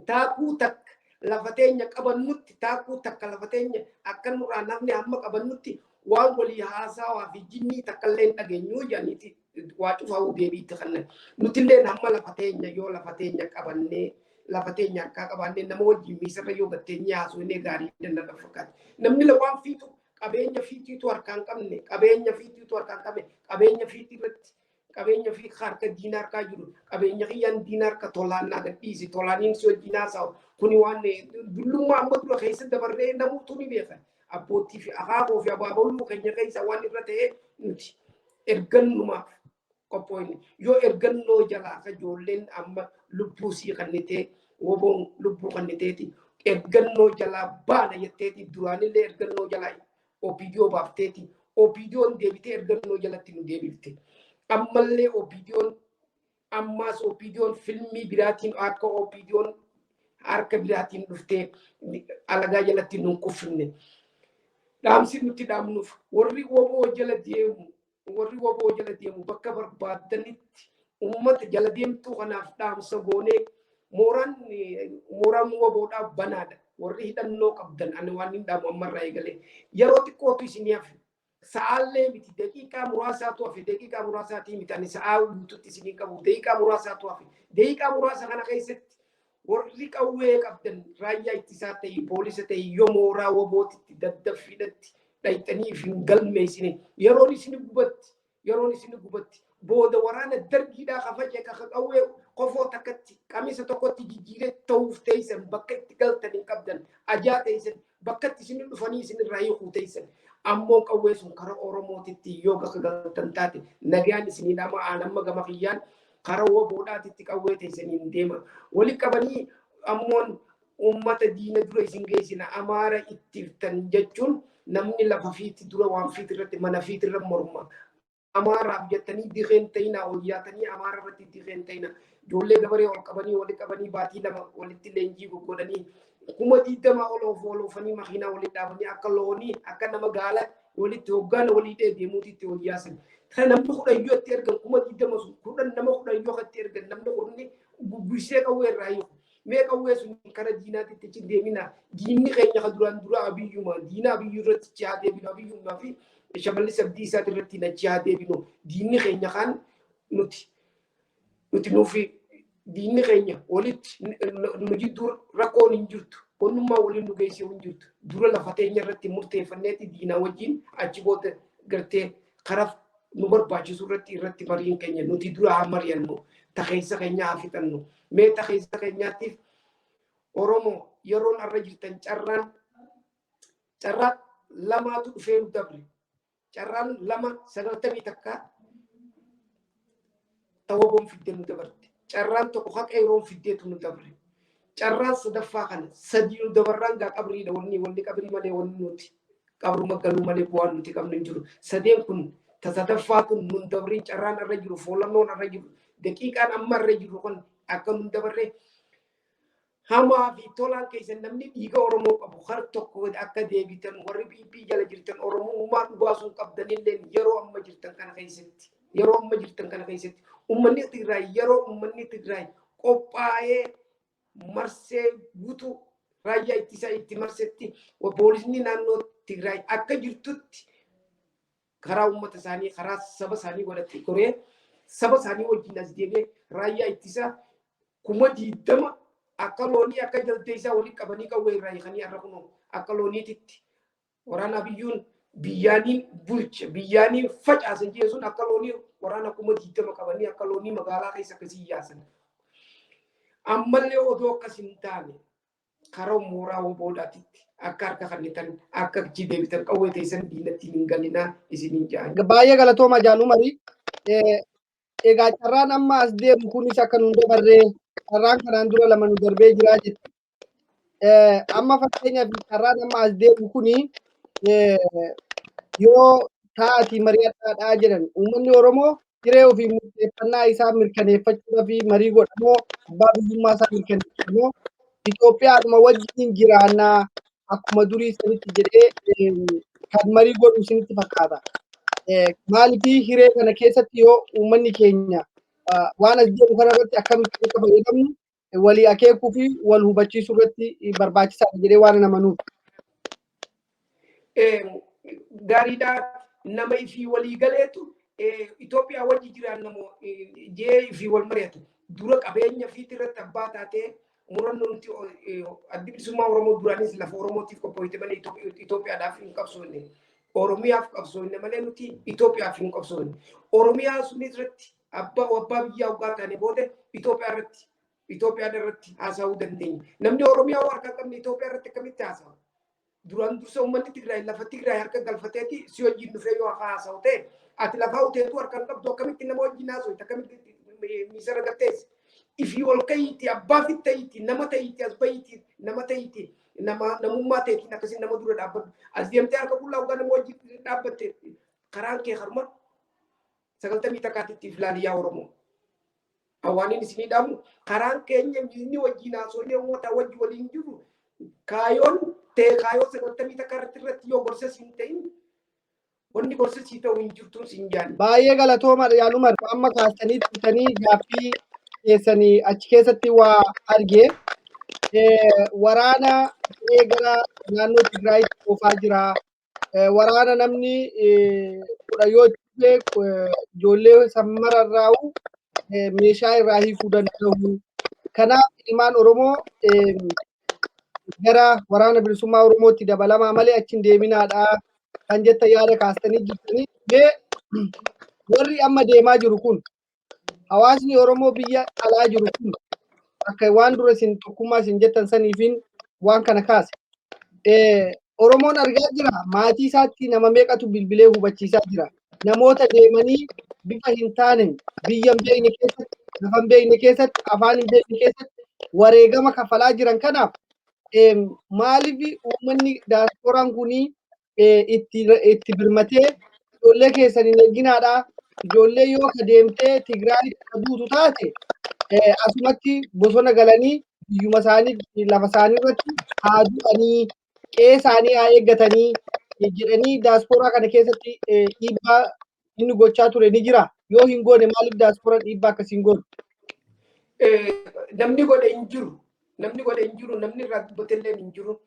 taakuu takka lafa teenya qabannutti, taakuu takka lafa teenya akka nurraa namni hamma qabannutti waan walii haasawaa fi jinnii takka illee hin dhageenyu jedhaniiti waa cufaa'uu deebiitti kannan. Nutillee hamma lafa teenya, yoo lafa teenya qabannee, lafa teenya harkaa qabaannee, nama wajjin miisarra yoo gatteenyee haasofnee gaarii danda'a fakkaata. Namni waan fiitu qabeenya fiitiitu harkaan qabne, qabeenya fiitiitu harkaan qabne, qabeenya fiitii irratti qabeenya fi harka diinaa harkaa jiru, qabeenya kiyyaan diinaa harka tolaan naa gadhiisi, tolaaniin si wajjin haasawu. Kuni waan dullummaa amma dura keessa dabarree namuutu ni beeka. Abbootii fi akaakoo fi abaaboluu keenya keessa waan irra ta'e nuti ergannumaaf qophoofne. Yoo ergannoo jalaa akka ijoolleen amma lubbuu sii kannitee, woboon lubbuu kanniteeti, ergannoo jalaa baana jetteeti, duraanillee ergannoo jalaa OPDO baafteeti, OPDOn deebitee ergannoo jalatti nu deebifte. Ammallee OPDOn, ammaas OPDOn filmii biraatiin akka OPDOn harka biraatiin dhuftee alagaa jalatti nu kuffifne. Dhaamsi nuti dhaamnuuf warri woboo jala deemu, warri woboo jala deemu bakka barbaadanitti uummata jala deemtuu kanaaf dhaamsa goonee, mooraan mooraan woboodhaaf banaadha. Warri hidhannoo qabdan, ani waan hin dhaamu, ammarraa eegalee yeroo xiqqootu isinii hafe. Sa'aallee miti, daqiiqaa muraasaatu hafe, daqiiqaa muraasaatii miti, ani sa'aa guututti isinii qabu, daqiiqaa muraasaatu hafe. Daqiiqaa muraasa kana keessatti warri qawwee qabdan, raayyaa ittisaa ta'e, poolisa ta'e, yoo mooraa wobootitti daddaffiidhatti dhayxanii hin galmeessine, yeroon isin gubatti, yeroon isin gubatti. Booda waraana dargiidhaa kafaje kaka qawwee kofoo takkatti qamisa tokkotti jijjiiree ta'uuf teessan, bakka itti galtan hin qabdan, ajaa teessan, bakka itti isin dhufanii isin irraa hiikuu teessan. Ammoo qawwee sun kara Oromootitti yoo bakka galtan taate nagaan isinii dhama. Aan amma gama kiyyaan kara woboodhaatitti qawwee teessanii hin deema. Wali qabanii ammoon uummata diina dura isin geessina, Amaara ittiftan jechuun namni lafa fiiti dura waan fiiti irratti mana fiiti irra morma. Amaaraaf jettanii dirreen ta'inaa, ol yaatanii Amaara irratti dirreen ta'inaa. Ijoollee gabaree ol qabanii wali qabanii baatii 2 walitti leenjii goggodhanii 20,000 ol of oolofanii makiinaa walitti dhaabanii akka loonii akka nama gaala walitti hoggaana walii dhee deemuuti itti ol yaasan. Kan namni 10 yoo itti ergan, 20,000 sun 10 nama 10 yoo itti ergan, namni kudhanni bubbisee qawwee irraa hiiku. Mee qawwee sun kara diinaatti itti deemina. Diinni keenya ka duraan dura Abiyyuma. Diina Abiyyu irratti haa deebinu, Abiyyumaa fi Shimallis Abdiisaa irratti achi haa deebinu. Diinni keenya kaan nuti nuufi diinni keenya walitti nu jidduu rakkoon hin jirtu. Onnummaa waliin nu geessee hin jirtu. Dura lafa teenya irratti murteeffanneeti diinaa wajjin achi booda gartee karaa nu barbaachisu irratti mariin keenya nuti dura haa mari'annu. Takeessa keenya haa fixannu. Mee takeessa keenyaatiif Oromoo yeroon arra jirtan carraan carraa lamaatu dhufee nu dabre. Carraan 2 91 ta'uu fiddee nu dabarte. Carraan tokko haqa yeroon fiddeetu nu dabre. Carraan sadaffaa kana sadii nu dabarraan gaa qabriidha, wanni qabrii malee wanni nuti qabruma galuu malee bu'aan nuti qabnu hin jiru. Sadeen kun ta sadaffaa kun nun dabriin. Carraan irra jiru, foolannoon irra jiru, daqiiqaan amma irra jiru kun akka nun dabarre hamaa fi tolaan keessan namni dhiiga Oromoo qabu har tokko akka deebitan, warri PP jala jirtan Oromummaa dhugaasuun qabdanillee yeroo amma jirtan kana keessatti, yeroo amma jirtan kana keessatti uummanni Tigraay, yeroo uummanni Tigraay qophaa'ee marsee guutuu raayyaa ittisaa itti marsetti, poolisni naannoo Tigraay akka jirtutti karaa uummata isaanii, karaa saba isaanii godhate goree saba isaanii wajjin as deebi'ee raayyaa ittisaa 20,000 akka loonii akka jaldeessaa walitti qabanii qawwee irraa hiikanii har'a kunoo akka looniititti waraana biyyuun biyyaaniin bulcha biyyaaniin facaasan jee sun akka loonii waraana 20,000 qabanii akka loonii magaalaa keessa akkasii yaasan. Ammallee odoo akkas hin taane karaa mooraa woboodhaatitti akka harka kennitan, akka achi deebitan, qawwee teessan diinatti hin galinaa isiniin jedhan. Baay'ee galatooma, Jaal Umarii. Egaa carraan amma as deemu kunis akka nuun dabarree carraan kanaan dura lama nu darbee jira jechuudha. Amma fakkeenyaaf carraan amma as deemu kuni yoo taa'atii mari'adhaadhaa jedhan, uummanni Oromoo hiree ofii murteeffannaa isaa mirkaneeffachuudhaaf marii godhamoo, abbaa biyyummaa isaa mirkaneeffamoo, Itoophiyaadhuma wajjin jiraannaa akkuma durii sanitti jedhee kan marii godhu isinitti fakkaata? Maaliif hiree kana keessatti yoo uummanni keenya waan as deemu kana irratti akkamitti akka fayyadamnu walii akeekuu fi wal hubachiisuu irratti barbaachisaadha jedhee waan amanuuf. Gaariidha, nama ifii walii galeetu Itoophiyaa wajji jiraannamoo jee ifii wal mari'atu. Dura qabeenya fiiti irratti abbaa taatee murannoo nuti Addi Bilisummaa Oromoo duraanis lafa Oromootiif qophoofte malee Itoophiyaadhaaf hin qabsoofne. Oromiyaaf qabsoofne malee nuti Itoophiyaaf hin qabsoofne. Oromiyaa sun irratti abbaa biyyaa waggaa taane booda Itoophiyaa irratti haasa'uu dandeenya. Namni Oromiyaa harka hin qabne Itoophiyaa irratti akkamitti haasa'a? Duraan dursa uummanni Tigraay lafa Tigraay harka galfateeti si wajjin dhufee yoo haasa'u ta'e, ati lafa uteetu harka hin qabdu, akkamitti nama wajjin haasa'u, akkamitti miisara galtees? Ifii ol ka'iiti, abbaa fi ta'iiti, nama ta'iiti, as ba'iiti, nama ta'iiti, nama namummaa ta'eetiin akkasiin nama dura dhaabbadhu. As deemtee harka qullaa waggaa nama wajjin dhaabbatte karaan kee harma 91tti ilaali yaa Oromoo. Hawaaniin isinii dhaamu karaan keenya inni wajjin haasofnee uummata wajji waliin jiru kaayoon ta'e kaayoo 91 irratti yoo gorsa siin ta'in wanni gorsa sii ta'u hin jirtu siin jaanne. Baay'ee galatoomaadha, Jaal Umar. Amma kaastanii turtanii gaaffii keessanii achi keessatti waa argee waraana gara naannoo Tigraayitti oofaa jira. Waraana namni kudha yoo itti dhufe ijoollee sammararraa'u meeshaa irraa hiikuu danda'u. Kanaaf ilmaan Oromoo gara Waraana Bilisummaa Oromootti dabalamaa malee achi hin deeminaadha kan jettan yaada kaastanii jirtanii. Mee warri amma deemaa jiru kun, hawaasni Oromoo biyya alaa jiru kun, akka waan dura isin tokkummaa isin jettan saniifin waan kana kaase. Oromoon argaa jira, maatii isaatti nama meeqatu bilbilee hubachiisaa jira. Namoota deemanii bifa hin taaneen biyya hin beekne keessatti, lafa hin beekne keessatti, afaan hin beekne keessatti wareegama kafalaa jiran kanaaf maaliif uummanni daaspooraan kunii itti birmatee ijoollee keessan hin eeginaadha? Ijoollee yoo ka deemtee Tigraayitti ka duutu taate asumatti bosona galanii biyyuma isaanii lafa isaanii irratti haa du'anii, qe'ee isaanii haa eeggatanii jedhanii daasporaa kana keessatti dhiibbaa inni gochaa ture ni jira. Yoo hin goone maaliif daasporaan dhiibbaa akkasii hin goone? Namni godhe hin jiru. Namni godhe hin jiru. Namni irraa dubbatellee hin jiru.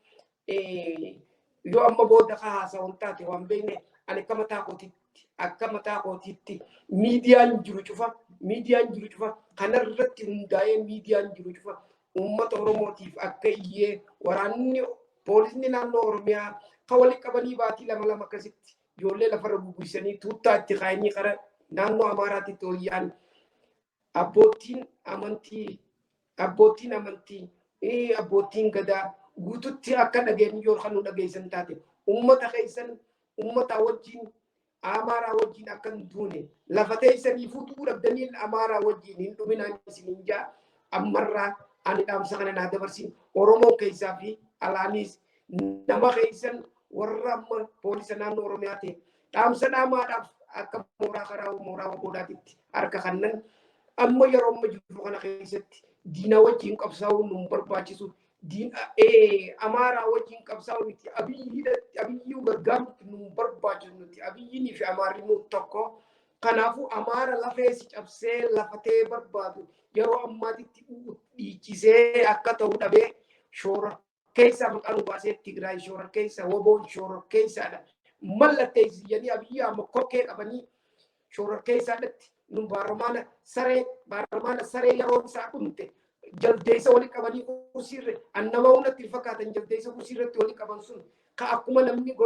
Yoo amma booda ka haasa'uun taate waan beekne Ani akka mataa kootitti, akka mataa kootitti miidiyaan jiru cufa, miidiyaan jiru cufa kanarratti hundaa'ee miidiyaan jiru cufa uummata Oromootiif akka iyyee waraanni poolisni naannoo Oromiyaa kan walitti qabanii baatii lama lama akkasitti ijoollee lafarra gugguysanii tuuttaa itti kaayanii kara naannoo Amaaraatitti ol yaa'an. Abbootiin amantii, abbootiin amantii, abbootiin gadaa guututti akka dhageenyu yoo kan nu dhageessan taate, uummata keessan uummata wajjin, Amaaraa wajjin akka hin duune, lafa teessanii fuutuu dhabdanii Amaaraa wajjin hin dhuminaan isiniin jaa. Ammarraa ani dhaamsa kana naa dabarsin. Oromoo keessaa fi alaanis nama keessan warra amma poolisa naannoo Oromiyaa ta'e dhaamsa dhaamaadhaaf akka mooraa karaa mooraa waboodaatitti harka kannan. Amma yeroo amma jirru kana keessatti diina wajjin qabsaa'uun nu barbaachisu. Amaaraa wajjin qabsaa'u miti, Abiyyuu gargaarutti nu barbaachisu nuti. Abiyyinii fi Amaarri nu tokko. Kanaafuu Amaara lafee si cabsee lafatee barbaadu yeroo ammaatitti dhiichisee akka ta'u dhabee shoora keessaa maqaa nu baasee Tigraay shoora keessa, woboon shoora keessaadha. Mallatteessiyanii Abiyyi amma kokkee qabanii shoora keessaadhatti nu baaramaana saree, baaramaana saree yeroo isaa dhumte jaldeessa walitti qabanii kursiirre annama hunatti hin fakkaatan. Jaldeessa kursiirratti walitti qaban sun ka akkuma namni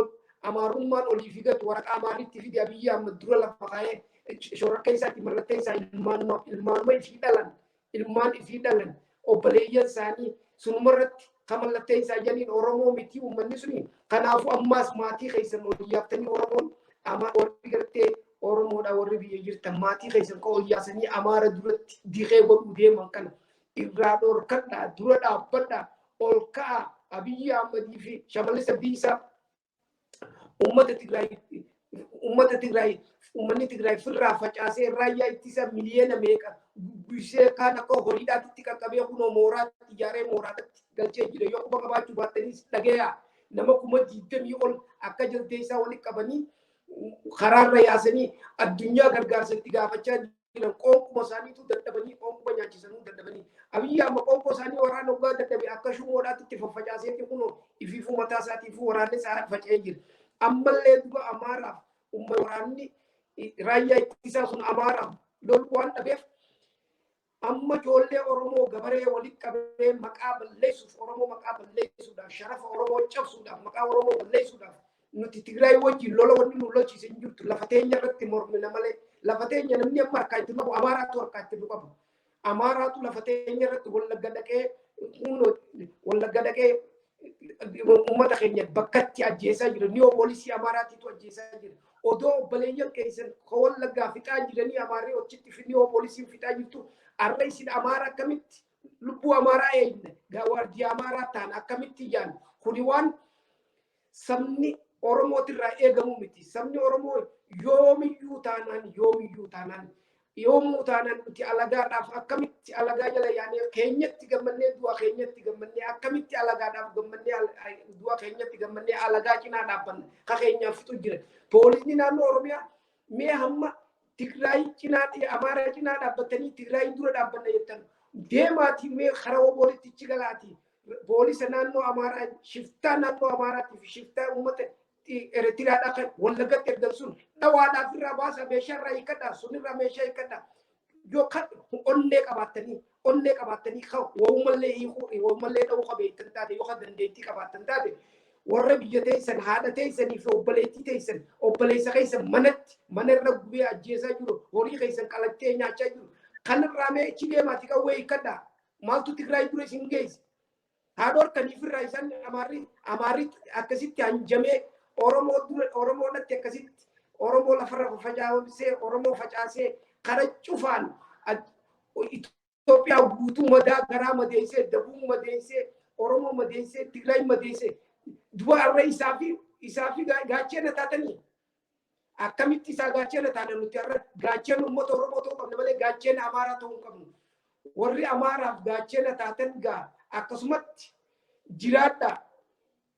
Amaarummaan olii figatu waraqaa Amaaritti fide. Abiyyi amma dura lafa kaa'ee shoora keessaatti mallatteessaa ilmaanuma ifii dhalan, ilmaan ifii dhalan, obboleeyyan isaanii sunumarratti ka mallatteessaa janiin Oromoo miti uummanni suni. Kanaafuu ammaas maatii keessan ol yaaftanii, Oromoon ama warri gartee Oromoodha, warri biyya jirtan maatii keessan ka ol yaasanii Amaara duratti diqee godhuu deeman kana irraa dhorkadhaa, dura dhaabbadhaa, ol ka'a. Abiyyi Ahmadii fi Shamallis Abdiisaa uummata Tigraay, uummata Tigraay, uummanni Tigraay firraa facaasee raayyaa ittisa miliyoona meeqa guggubsee kaan akka horiidhaatti qaqqabee kunoo mooraatti ijaaree mooraatti galchee jira. Yoo quba qabaachuu baattanis dhagayaa, nama 20,000 ol akka jaldeessaa walitti qabanii karaarra yaasanii addunyaa gargaarsa itti gaafachaa jiran. Qoonquma isaaniitu dadhabanii, qoonquma nyaachisanuu dadhabanii. Abiyyi amma qoonqoo isaanii waraana hoggaa dadhabe akka shumoodhaatti itti faffacaaseeti kunoo ifiifuu mataa isaatiifuu waraanni isaa faca'ee jira. Ammallee duba Amaaraaf umma waraanni raayyaa ittisaa sun Amaaraaf loluu waan dhabeef amma ijoollee Oromoo gabaree walitti qabee maqaa balleessuuf, Oromoo maqaa balleessuudhaaf, sharafa Oromoo cabsuudhaaf, maqaa Oromoo balleessuudhaaf. Nuti Tigraay wajjin lola wanni nu lolchiise hin jirtu. Lafa teenya irratti mormina malee lafa teenya namni amma harkaa itti qabu Amaaraatu harkaa itti nu qabu. Amaaraatu lafa teenya irratti Wallagga dhaqee, Wallagga dhaqee uummata keenya bakkatti ajjeesaa jira. Niyoo poolisii Amaaraatiitu ajjeesaa jira. Odoo obboleeyyan keessan ka Wallaggaa fixaa jiranii, Amaarri achitti niyoo poolisiin fixaa jirtu, arra isin Amaara akkamitti lubbuu Amaaraa eegne, waardiyaa Amaaraa ta'an akkamitti ijaan? Kuni waan sabni Oromootirraa eegamu miti. Sabni Oromoo yoomiyyuu taanaan, yoomiyyuu taanaan, yoomuu taanaan nuti alagaadhaaf akkamitti alagaa jala yaanee keenyatti gammannee du'a keenyatti gammannee, akkamitti alagaadhaaf gammannee du'a keenyatti gammannee alagaa cinaa dhaabbanna ka keenyaaf fixu jira? Poolisni naannoo Oromiyaa mee hamma Tigraay cinaa, Amaaraa cinaa dhaabbatanii Tigraay dura dhaabbanna jettan, deemaatii mee karaa woboolittichi galaatii poolisa naannoo Amaaraa, shiftaa naannoo Amaaraatii fi shiftaa uummata Eritiraadhaa kan Wallagatti ergan sun dhawaadhaaf irraa baasaa, meeshaa irraa hiikadhaa, sunirraa meeshaa hiikadhaa. Yoo kan onnee qabaattanii, onnee qabaattanii kan wawumallee hiikuu, wawumallee dha'uu qabeettan taate, yoo kan dandeettii qabaattan taate, warra biyya teessan, haadha teessanii fi obboleettii teessan, obboleessa keessan manatti mana irra gubee ajjeesaa jiru, horii keessan qalattee nyaachaa jiru kanarraa mee ichi deemaati qawwee hiikadhaa. Maaltu Tigraay dura isin geesse? Haadha horkaniif irraa isaan Amaarri akkasitti hanjamee Oromoo dura Oromoodhatti akkasitti Oromoo lafarra facaasee, Oromoo facaasee, kara cufaan Itoophiyaa guutuu madaa garaa madeessee, Dabuu madeessee, Oromoo madeessee, Tigraay madeessee, duba har'a isaa fi gaachena taatanii akkamitti isaa gaachena taana? Nuti har'a gaachena uummata Oromoo ta'uu qabna malee gaachena Amaaraa ta'uu hin qabnu. Warri Amaaraaf gaachena taatan gaa akkasumatti jiraadha.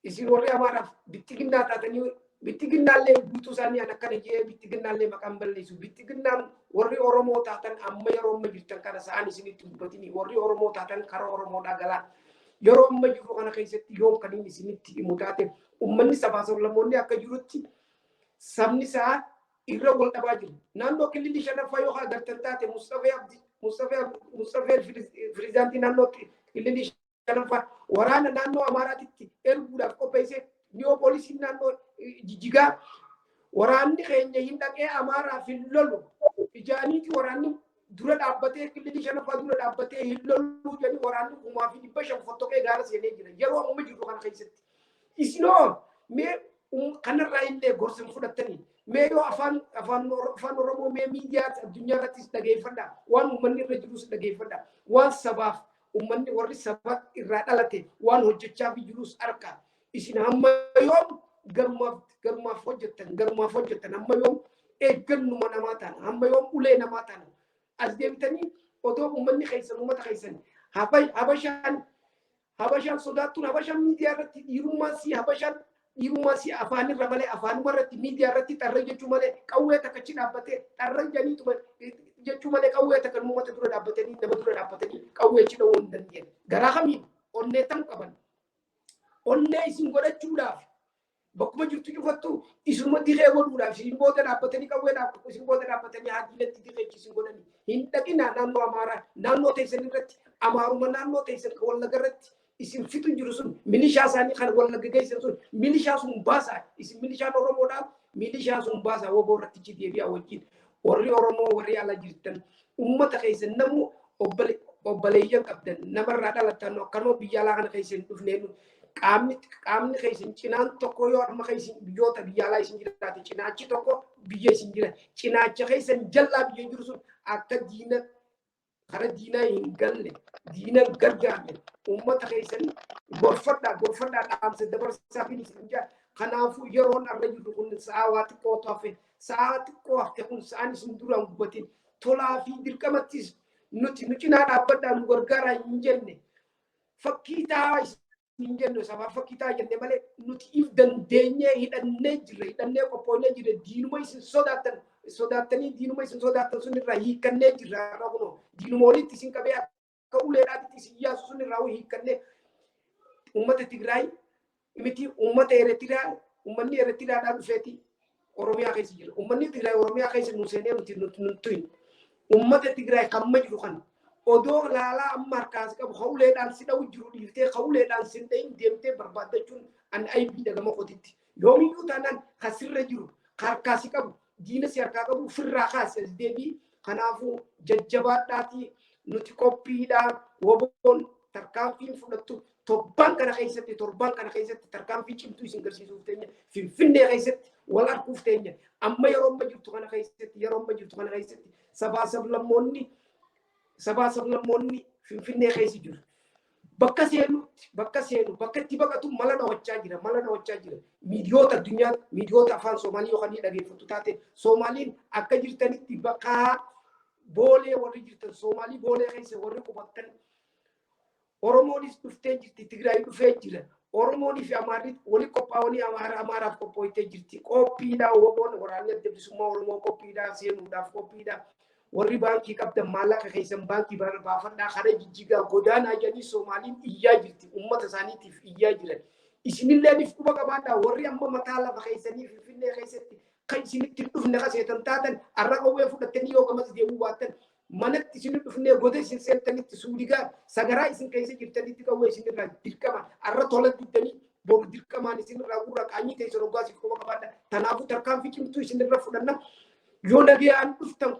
Isin warri Amaaraaf bittiginnaa taatanii, bittiginnaallee guutuu isaanii an akkana jee bittiginnaallee maqaan balleessu. Bittiginnaan warri Oromoo taatan amma yeroo amma jirtan kana sa'aan isinitti dubbatini, warri Oromoo taatan karaa Oromoodhaa galaa. Yeroo amma jiru kana keessatti yoom kan inni isinitti himu taate, uummanni sabaa sablammoonni akka jirutti Sabni isaa irra wal dhabaa jiru. Naannoo kililii shanaffaa yoo agartan taate, Mustafee Abdi, Mustafee pirezidaantii naannoo kililii shanaffaa, waraana naannoo Amaaraatitti erguudhaaf qopheesse. Niyoo poolisiin naannoo Jijjigaa waraanni keenya hin dhaqee Amaaraaf hin lolu ijaaniiti, waraanni dura dhaabbatee kililii shanaffaa dura dhaabbatee hin lolu jedhanii, waraanni 1500 fottoqee gaara seenee jira yeroo amma jirru kana keessatti. Isinoo mee kanarraa illee gorsa hin fudhattanii? Mee yoo afaan Oromoo mee miidiyaa addunyaa irrattis dhageeffadha, waan uummanni irra jirus dhageeffadha, waan sabaaf uummanni warri saba irraa dhalate waan hojjechaa fi jirus arka. Isin hamma yoom garumaaf hojjettan, garumaaf hojjettan? Hamma yoom eeggannuma namaa ta'an? Hamma yoom ulee namaa ta'an? As deebitanii odoo uummanni keessan, uummata keessan Habashaan sodaattuun, Habashaan miidiyaa irratti dhiirummaa si, Habashaan dhiirummaa si afaanirra malee, afaanuma irratti miidiyaa irratti xarra jechuu malee, qawwee takka achi dhaabbatee xarra janiituma jechuu malee, qawwee takka uummata dura dhaabbatanii, nama dura dhaabbatanii qawwee achi dha'uu hin dandeenye. Garaa kamiin onnee tam qaban? Onnee isin godhachuudhaaf bakkuma jirtu cufattu isuma diree godhuudhaaf isin booda dhaabbatanii qawwee dhaab, isin booda dhaabbatanii haadiilatti diree isin godhanii. Hin dhaqinaa naannoo Amaaraa. Naannoo teessan irratti Amaaruma naannoo teessan kan Wallagga irratti isin fixu jiru sun, milishaa isaanii kan Wallagga geessan sun, milishaa sun baasaa. Isin milishaan Oromoodhaa milishaa sun baasaa, woboo irratti ichi deebi'aa wajjin. Warri Oromoo warri ala jirtan, ummata keessan namu obboleeyyan qabdan namarraa dhalattan akkanuma biyya alaa kana keessa hin dhufneen, qaamni keessan cinaan tokko yoo harma keessan biyyoota biyya alaa isin jiraate, cinaachi tokko biyya isin jira, cinaacha keessan jallaa biyya jiru sun akka diina kara diinaa hin galle, diina hin gargaarre ummata keessan gorfadhaa, gorfadhaa, dhaamsa dabarsaa fi isin jaa. Kanaafuu yeroon arra jirru kun sa'aa waa xiqqoo hafe, sa'aa xiqqoo hafte kun sa'aan isin duraan gubatin. Tolaa fi dirqamattis nuti nu cinaa dhaabbadhaa, nu gargaaraa hin jenne. Fakkii taa'aa hin jenne, sabaa fakkii taa'aa jenne malee, nuti if dandeenyee hidhannee jirra, hidhannee qophoonee jirra. Diinuma isin sodaattan sodaattanii, diinuma isin sodaattan sun irraa hiikkannee jirra. Har'a kunoo diinuma walitti isin qabee akka uleedhaatti isin yaasu sun irraa hiikkannee. Uummata Tigraay miti, uummata Eritiriyaa, uummanni Eritiriyaadhaa dhufeeti Oromiyaa keessa jira. Uummanni Tigraay Oromiyaa keessa nu seenee nuti nuti. Uummata Tigraay kamma jiru kan odoo laalaa amma harkaas qabu hawuleedhaan si dha'u jiru dhiiftee hawuleedhaan si dha'in deemtee barbaaddachuun an aybii dhagama qotitti. Yoomiyyuu taanaan kasirra jiru harkaa si qabu, diina si harkaa qabu ofirraa kaasi, as deebii. Kanaafuu jajjabaadhaatii, nuti qophiidhaa. Woboon tarkaanfiin fudhattu torban kana keessatti, torban kana keessatti tarkaanfii cimtuu isin garsiisuuf teenya. Finfinnee keessatti wal arguuf teenya. Amma yeroo amma jirtu kana keessatti, yeroo amma jirtu kana keessatti sabaa sablammoonni Finfinnee keessa jiru. Bakka seenutti, bakka seenu, bakka itti baqatu mala dhawachaa jira, mala dhawachaa jira. Miidiyoota addunyaa, miidiyoota afaan Soomaalii yookaan ni dhageeffattu taate, Soomaaliin akka jirtanitti bakka Boolee warri jirtan, Soomaalii Boolee keessa warri qubattan, Oromoonis dhuftee jirti, Tigraay dhufee jira. Oromoonii fi Amaarri wali qophaa'anii Amaara Amaaraaf qophooftee jirti. Qophiidha woboon, waraanni Adda Bilisummaa Oromoo qophiidha, seenuudhaaf qophiidha. Warri baankii qabdan maallaqa keessan baankii baafadhaa, kara Jijjigaa godaanaa jedhanii Soomaaliin iyyaa jirti. Uummata isaaniitiif iyyaa jiran. Isinillee if quba qabaadhaa. Warri amma mataa lafa keessanii Finfinnee keessatti kan isinitti hin dhufne kaseetan taatan, har'a qawwee fudhattanii yoo gamas deemuu baattan, manatti isin dhufnee goda isin seentanitti, suuligaa sagaraa isin keessa jirtanitti qawwee isin irraa dirqama. Har'a tola diddanii boru dirqamaan isin irraa gurra qaanyii teessan hoggaasiif quba qabaadha. Kanaafuu tarkaanfii cimtuu isin irra fudhanna. Yoo nagayaan dhuftan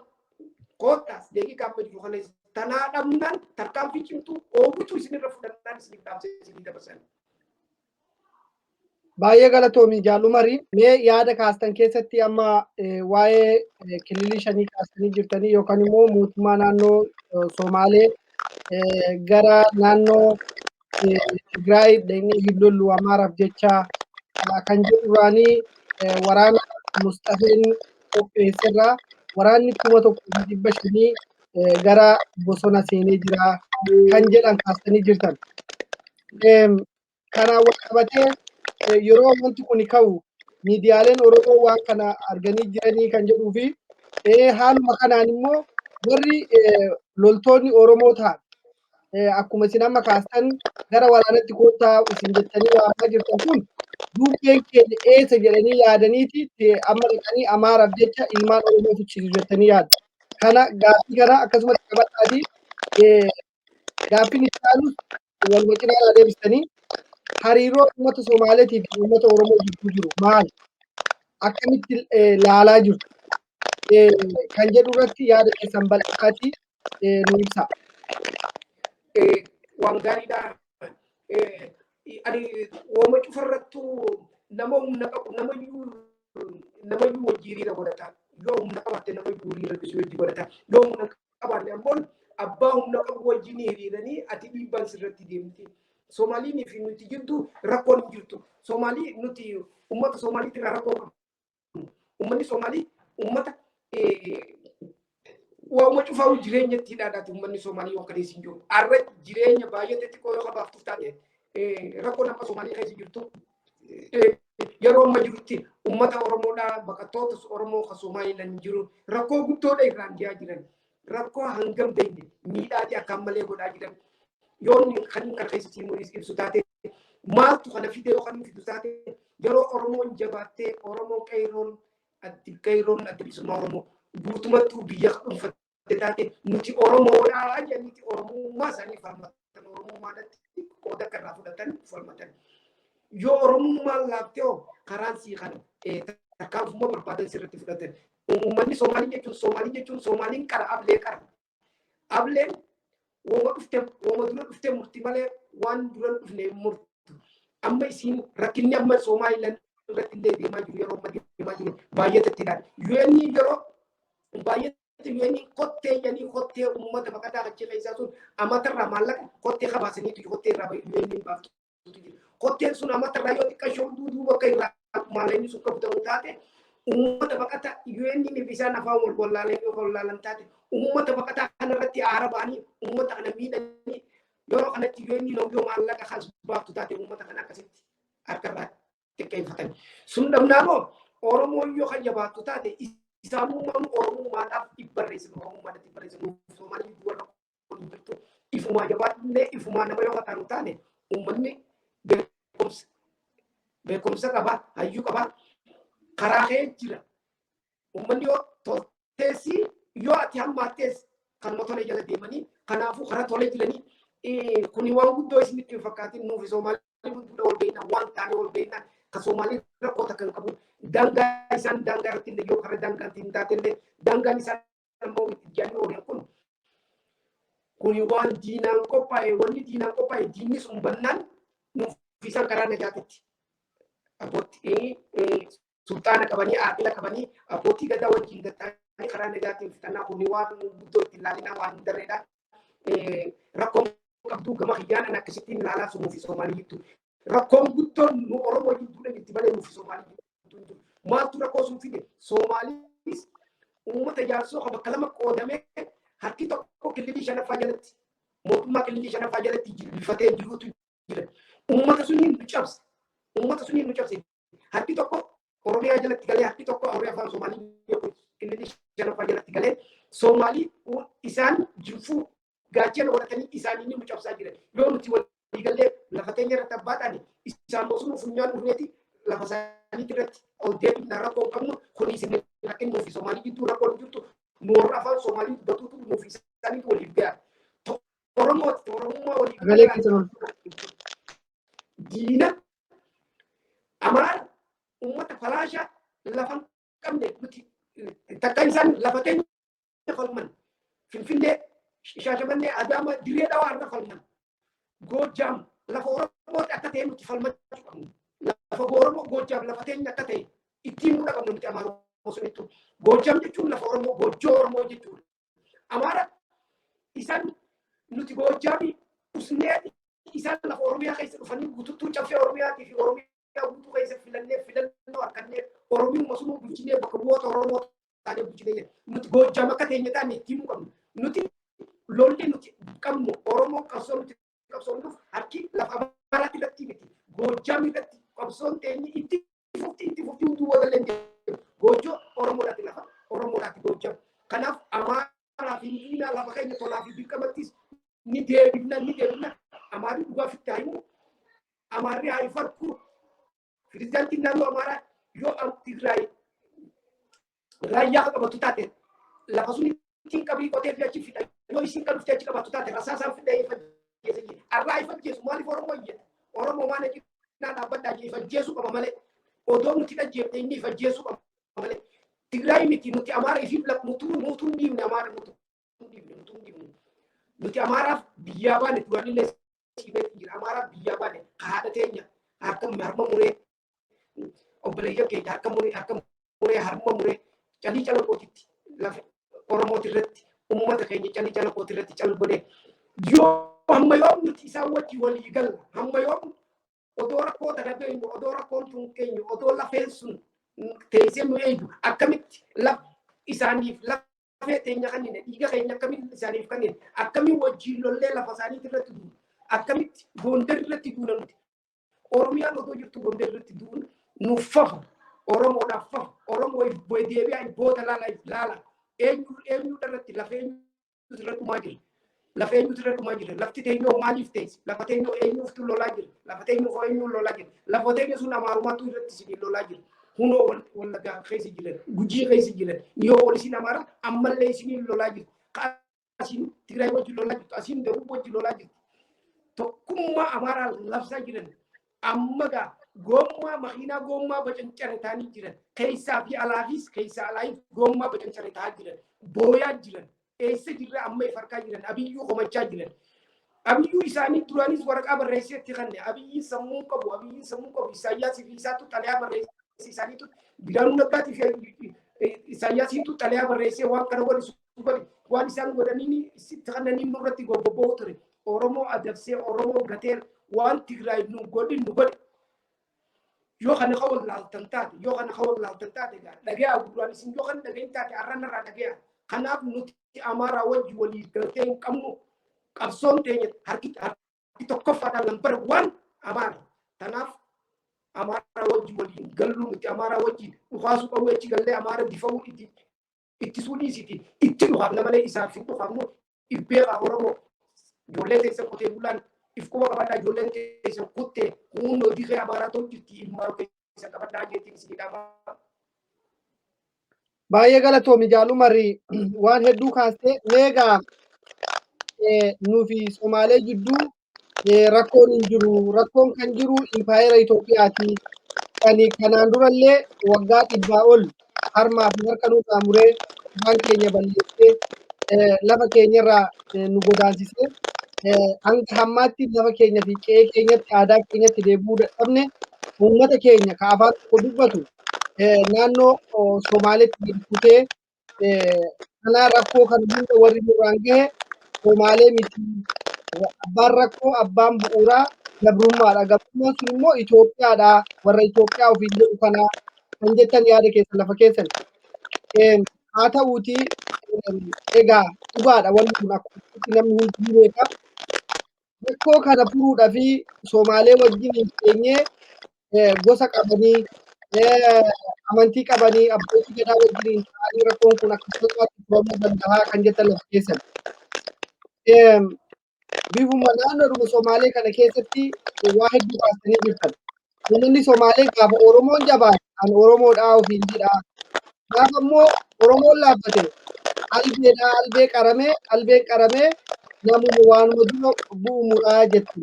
koottaas deeqiiqaa amma jiru kana tanaa dhabnaan tarkaanfii cimtuu oogutu isin irra fudhannaan isiniif dhaamsa isinii dabarsan. Baay'ee galatoomi, Jaalumarii. Mee yaada kaastan keessatti amma waa'ee kililii shanii kaastanii jirtanii, yookaan immoo mootummaa naannoo Somaalee gara naannoo Tigraay dhaqnee hin lollu Amaaraaf jecha kan jedhu, waraana Mustafeen qopheesserraa waraanni 1500 gara bosona seenee jira kan jedhan kaastanii jirtan. Kanaan wal qabatee yeroo wanti kun ka'u miidiyaaleen Oromoo waan kana arganii jiranii kan jedhuu fi haaluma kanaan immoo warri loltoonni Oromoo ta'an akkuma isin amma kaastan gara waraanatti koottaa isin jettanii waamaa jirtan kun Duubbeen keenya eessa jedhanii yaadaniiti amma dhaqanii Amaaraaf jecha ilmaan Oromoo fichisiisu jettanii yaadu? Kana gaaffii kana akkasumatti qabadhaatii gaaffiin itti aanus waluma cinaa deebistanii, hariiroo uummata Somaaleetii fi uummata Oromoo gidduu jiru maali? Akkamitti laalaa jirtu? Kan jedhu irratti yaada keessan bal'aatii nu ibsa. Waan gaariidha. Ani wooma cufarrattuu nama humna qabu namayyuu wajji hiriira godhata. Yoo humna qabaatte namayyuu hiriira si wajji godhata. Yoo humna qabaanne ammoo abbaa humna qabu wajjin hiriiranii ati dhiibbaan sirratti deemti. Somaaliin fi nuti jidduu rakkoon hin jirtu. Somaalii nuti uummata Somaaliitti irraa rakkoo qabnu. Uummanni Somaalii uummata waa'uma cufaa jireenya itti hidhaadhaati uummanni Somaalii yoo akkana isin jiru. Har'a jireenya baay'ee xixiqqoo yoo qabaaftuuf taate rakkoon amma Somaalii keessa jirtu yeroo amma jirutti uummata Oromoodhaa, baqattoota Oromoo kan Somaaliilaan jiru rakkoo guddoodha irraan gahaa jiran. Rakkoo hangam beekne miidhaati akkaan malee godhaa jiran. Yoo kan kana keessa siimuu ibsu taate, maaltu kana fide yoo kan fidu taate, yeroo Oromoon jabaattee Oromoon qeerroon addi qeerroon adda bilisummaa Oromoo guutumattuu biyya dhuunfatte taate, nuti Oromoodhaa jedhaniiti Oromummaa isaanii falmatan, Oromummaadhaatti qooda akka irraa fudhatan falmatan. Yoo Oromummaan laaftee hoo karaan sii kana tarkaanfummaa barbaadan sirriitti fudhatan. Uummanni Soomaalii jechuun Soomaaliin qara ablee qara. Ableen wooma dhufte, wooma dura dhufte murti malee waan dura dhufne murtu. Amma isiin rakkinni amma Somaaliilaan irratti illee deemaa jiru, yeroo amma deemaa jiru baay'eetu itti ilaala. UN yeroo baay'eetu UN kottee jedhanii kottee uummata baqataa achi keessaa sun amatarraa maallaqa kottee kabaasaniitu kottee irraa UN hin baaftu jira. Kotteen sun amatarraa yoo xiqqashoo duuba akka irraa maallaqni sun qabatamu taate, uummata baqataa UN isaan afaan wal wallaalan yoo wallaalan taate, uummata baqataa kanarratti aara ba'anii uummata kana miidhanii, yeroo kanatti UN yoo maallaqa kas baaftu taate uummata kana akkasitti harkarraa xiqqeeffatan. Sun dhabnaamoo Oromoon yoo kan jabaattu taate isaanummaan Oromummaadhaaf dhibbarreessan, Oromummaadhaaf dhibbarreessan. Soomaalii warra kun jirtu ifumaa jabaatnee ifumaa nama yoo taanu taane, uummanni beekumsa qaba, hayyuu qaba, karaa kee jira. Uummanni yoo tolteessi, yoo ati hammaattees kanuma tole jala deemanii, kanaafuu karaa tole jiranii. Kuni waan guddoo isinitti hin fakkaatin. Nuufi Soomaalii guddaa wal beekna, waan taane wal beekna. Ka Soomaalii rakkoo takka hin qabu. Daangaa isaan daangaa irratti illee yoo karaa daangaatiin hin taate illee, daangaan isaan ammoo itti jedhanii oolan kun kuni waan diinaan qophaa'e. Wanni diinaan qophaa'e, diinni sun bannaan nuuf isaan karaa nagaatitti abbootii sulxaana qabanii, aaqila qabanii, abbootii gadaa wajjin gatta'anii karaa nagaatiin fixannaa. Kuni waan guddoo itti ilaalinaa waan hin darreedha. Rakkoon qabduu gama kiyyaan akkasittiin ilaalaa sun nuufi Soomaalii jidduu. Rakkoon guddoon nu Oromoo jidduudha jirti malee nuufi Soomaalii jidduu hin jiru. Maaltu rakkoo sun fide? Soomaaliis uummata jaarsoo kan bakka lama qoodamee harki tokko kililii shanaffaa jalatti, mootummaa kililii shanaffaa jalatti jilbifatee jiruutu jira. Uummata suniin nu cabse. Uummata suniin nu cabse. Harki tokko Oromiyaa jalatti galee, harki tokko Oromiyaa afaan Soomaalii kililii shanaffaa jalatti galee, Soomaalii isaan jinfuu gaachana godhatanii isaanii nu cabsaa jiran. Yoo nuti waliigallee lafa teenya irratti abbaa taane, isaan osoo funyaan dhufneeti lafa isaaniitti irratti ol deebifna. Rakkoo hin qabnu. Kun isin rakkin nuufi Soomaalii jidduu rakkoo hin jirtu. Nu warra afaan Soomaalii dubbatuutu nuufi isaaniitu waliif ga'a. Oromooti Oromummaa waliif Sagalee keessan ol. Diina Amaara uummata falaashaa lafa hin qabne nuti takka isaan lafa keenya falman. Finfinnee, Shaashamannee, Adaama, Diree Dhawaa irra falman. Goojjaam lafa Oromooti akka ta'e nuti falmachuu qabnu. Lafa Oromoo Goojjaam lafa teenya akka ta'e ittiin nuu qabnu nuti Amaara sunittu. Goojjaam jechuun lafa Oromoo, Goojjoo Oromoo jechuudha. Amaara isaan nuti Goojjaami usnee isaan lafa Oromiyaa keessa dhufanii guututtuu caffee Oromiyaatii fi Oromiyaa guutuu keessa filannee, filannoo harkannee, Oromiyuma sunuu bulchinee, bakka bu'oota Oromoo taanee bulchinee, nuti Goojjaam akka teenya taane ittiin nuu qabnu. Nuti lolli nuti qabnu, Oromoo qabsoo nuti qabsoonnuuf harki lafa Amaaraatti irratti miti. Goojjaam irratti qabsoon teenyi itti fufti, itti fufti, hunduu wadalee hin. Goojjoo Oromoodhaati, lafa Oromoodhaati Goojjaam. Kanaaf Amaaraa fi Diinaa lafa keenya tolaa fi dirqamattis ni deebifna, ni deebifna. Amaarri dhugaa fitti haa himu. Amaarri haa farku. Pirezidaantiin naannoo Amaaraa yoo Tigraay raayyaa qabatu taate lafa sun ittiin qabrii qotee fi achi fixa. Yoo isiin kan dhuftee achi qabatu taate rasaasaan fidee ifajjeessa jira. Arraa ifajjeessu maaliif Oromoo iyyata? Oromoo maal cinaa dhaabbadhaa jee ifajjeessuu qaba malee. Odoo nuti dhajjeefne inni ifajjeessuu qaba malee. Tigraay miti, nuti Amaara ifiif nutuu nutuu hin dhiibne, Amaara nutuu hin dhiibne, nutuu hin dhiibne. Nuti Amaaraaf biyyaa baane, duraanillee siimee jira. Amaaraaf biyyaa baane, haadha teenya harka harma muree, obboleeyyan keenya harka muree, harka muree, harma muree, calii calaqootitti lafa Oromooti irratti, uummata keenya calii calaqooti irratti cal godhee. Yoo hamma yoom nuti isaan wajji walii galla? Hamma yoom odoo rakkoo tana beeknu, odoo rakkoon tun keenya, odoo lafeen sun teessee nu eegu, akkamitti laf isaaniif lafee teenya kanneen, dhiiga keenya akkamitti isaaniif kanneen, akkamiin wajjiin lollee lafa isaaniitti irratti duuna, akkamitti Gondar irratti duuna? Nuti Oromiyaan odoo jirtu Gondar irratti duun nuuf fafa, Oromoodhaaf fafa. Oromoo deebi'aa boota laala laala, eenyu eenyu irratti, lafa eenyu irra dhumaa jira? Lafa eenyutu irra dhumaa jira? Lafti teenyoo maaliif teessi? Lafa teenyoo eenyuuftu lolaa jira? Lafa teenyoo eenyuun lolaa jira? Lafa teenya sun Amaarumaatu irratti isin lolaa jira. Hunoo Wallaggaa keessa jiran, Gujii keessa jiran, yoo poolisiin Amaaraa ammallee isiniin lolaa jira. Asiin Tigraay wajjin lolaa jirtu, asiin Dabub wajjin lolaa jirtu. Tokkummaa Amaaraa labsaa jiran. Amma gaa goommaa makiinaa goommaa bacancare ta'anii jiran. Keessaa fi alaafis, keessaa alaafis goommaa bacancare ta'aa jiran. Booyaa jiran. Eessa jirra amma if harkaa jiran. Abiyyuu komachaa jiran. Abiyyuu isaanii duraanis waraqaa barreessee itti kenne. Abiyyiin sammuu qabu. Abiyyiin sammuu qabu. Isaayyaasii fi isaatu xalayaa barreessee, isaaniitu Biraanuu Naggaatii fi Isaayyaasiitu xalayaa barreessee waan kana godhi godhi waan isaan godhanii itti kennanii nurratti gobboboo ture. Oromoo adabsee, Oromoo gatee, waan Tigraay nu godhin nu godhe. Yoo kana ka wallaaltan taate, yoo kana ka wallaaltan taate, gaa dhagayaa gurraan isin yoo kana dhagayin taate arran irraa dhagayaa. Kanaaf nuti Amaaraa wajji walii galtee hin qabnu. Qabsoon teenya harki harki tokkoffaadhaan number one Amaara. Kanaaf Amaaraa wajji waliin gallu. Nuti Amaaraa wajji dhukaasuu qabu achi gallee Amaara difa'uu itti ittisuu dhiisiti itti dhukaafna malee isaaf hin dhukaafnu. Ibbeeqa Oromoo, ijoollee teessan qotee bulaan if quba qabadhaa. Ijoolleen teessan kuttee hunnoo dikee Amaaraa ta'u jirti, ilmaan teessan qabadhaa jeettiin isinii dhaama. Baay'ee galatoomi jaalumarri, waan hedduu kaastee. Meegaa nuufi Somaalee jidduu rakkoon hin jiru. Rakkoon kan jiru impaayera Itoophiyaati. Kan kanaan durallee waggaa 100 ol harmaa fi harka nurraa muree, afaan keenya balleessee, lafa keenyarraa nu godaansisee, hanga hammaatti lafa keenya fi qe'ee keenyatti, aadaa keenyatti deebi'uu dadhabne, uummata keenya ka afaan tokko dubbatu naannoo Somaaleetti gadi kutee, kanaa rakkoo kan hunda warri nurraan gahe Somaalee miti. Abbaan rakkoo, abbaan bu'uuraa gabrummaadha. Gabrummaan sun immoo Itoophiyaadha. Warra Itoophiyaa ofiin jedhu kanaa kan jettan yaada keessan lafa keessan. Haa ta'uuti egaa dhugaadha, wanni kun akkuma namni hundi ni beeka. Rakkoo kana furuudhaa fi Somaalee wajjin hin teenyee gosa qabanii, amantii qabanii, abbootii gadaa wajjin ta'anii rakkoon kun akka salphaatti furamuu danda'a kan jettan lafa keessan. Bifuma naannoodhuma Somaalee kana keessatti waa hedduu kaastanii jirtan. Uummanni Somaalee gaafa Oromoon jabaate an Oromoodhaa ofiin jedha. Gaafa immoo Oromoon laaffate albeedhaa, albee qaramee, albeen qaramee namuma waanuma dura bu'u muraa jettu.